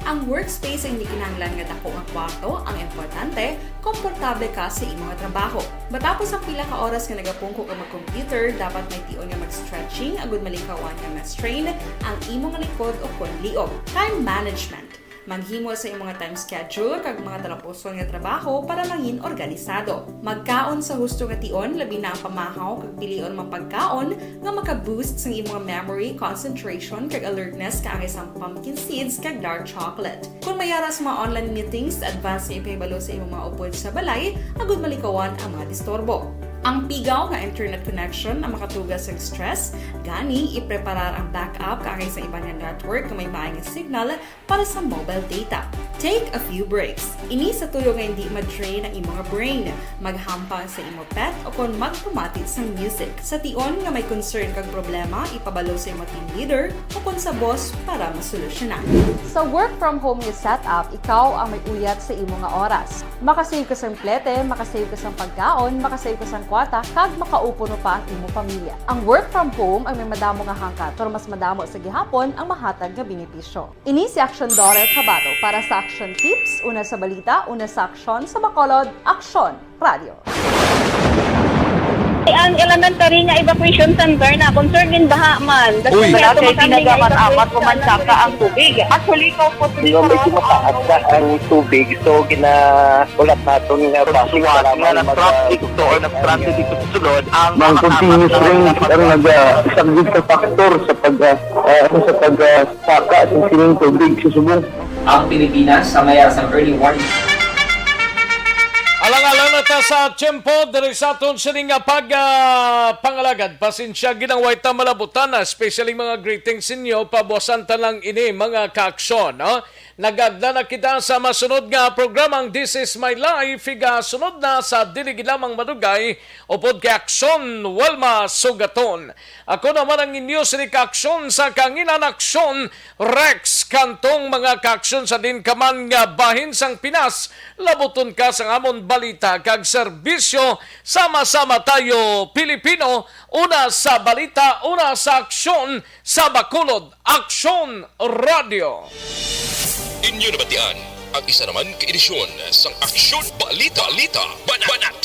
Ang workspace ay hindi kinahanglan nga dako nga kwarto, ang importante, komportable ka sa imo nga trabaho. Matapos ang pila ka oras nga nagapungko ka mag-computer, dapat may tion nga mag-stretching agud malikawan nga ma-strain ang imo nga likod o kon liog. Time management. Maghimo sa imo nga time schedule kag mga talapuson nga trabaho para mangin organisado. Magkaon sa husto nga tion, labi na ang pamahaw kag pilion mga pagkaon nga maka-boost sang imo nga memory, concentration, kag alertness kaangay sang pumpkin seeds kag dark chocolate. Kon may ara sa mga online meetings, advance nga ipahibalo sa imo mga upod sa balay agud malikawan ang mga disturbo. Ang pigaw nga internet connection ang makatuga sang stress, gani ipreparar ang backup kaangay sa iban nga network nga may maay nga signal para sa mobile data. Take a few breaks. Ini sa tuyo nga hindi ma-drain ang imo nga brain. Maghampang sa imo pet o kon magpamati sang music. Sa tion nga may concern kag problema, ipabalo sa imo team leader o kon sa boss para masolusyonan. Sa work from home nga setup, ikaw ang may uyat sa imo nga oras. Makasave ka sang plete, makasave ka sang pagkaon, makasave ka sang kwarta, kag makaupo pa ang imo pamilya. Ang work from home ang may madamo nga hangkat, pero mas madamo sa gihapon ang mahatag nga benepisyo. Ini si Action Dora Tabato para sa Action Tips, una sa balita, una sa aksyon, sa Bacolod, Aksyon Radio. Ang elementary nga evacuation center na concern in baha man. Uy. Wala kay ginagamit-amat, pumansaka ang tubig. Actually, ikaw po, medyo mataas na ang tubig, so gina-, ulat naton nga traffic, salamat nga nag-traffic to or nag-transit dito sa sulod, ang mga continuous rain ang nag-, ah, isa gid sa factor sa pag, ah, ah, ano, sa pag, ah, saka sa sining tubig sa subong. Ang Pilipinas sa mayas ang early warning. Alang-alang na ta sa tiyempo, diri sa aton sini nga pag, ah, pangalagad. Pasensya, ginaway ta malabutan na, especially mga greetings ninyo, pabuasan ta lang ini, mga kaaksyon, no? Nagagda na kita sa masunod nga programang This Is My Life, higa sunod na sa dili gid lamang madugay, upod kay Aksyon Walma Sugaton. Ako naman ang inyo sini kaaksyon sa kangilan, Aksyon Rex Cantong, mga kaaksyon sa din ka man nga bahin sang Pinas, labuton ka sang amon balita kag serbisyo. Sama-sama tayo, Pilipino, una sa balita, una sa aksyon, sa Bacolod Aksyon Radio. Inyo nabatian ang isa naman ka edisyon sang Aksyon Balita, Balita, Banat, Banat,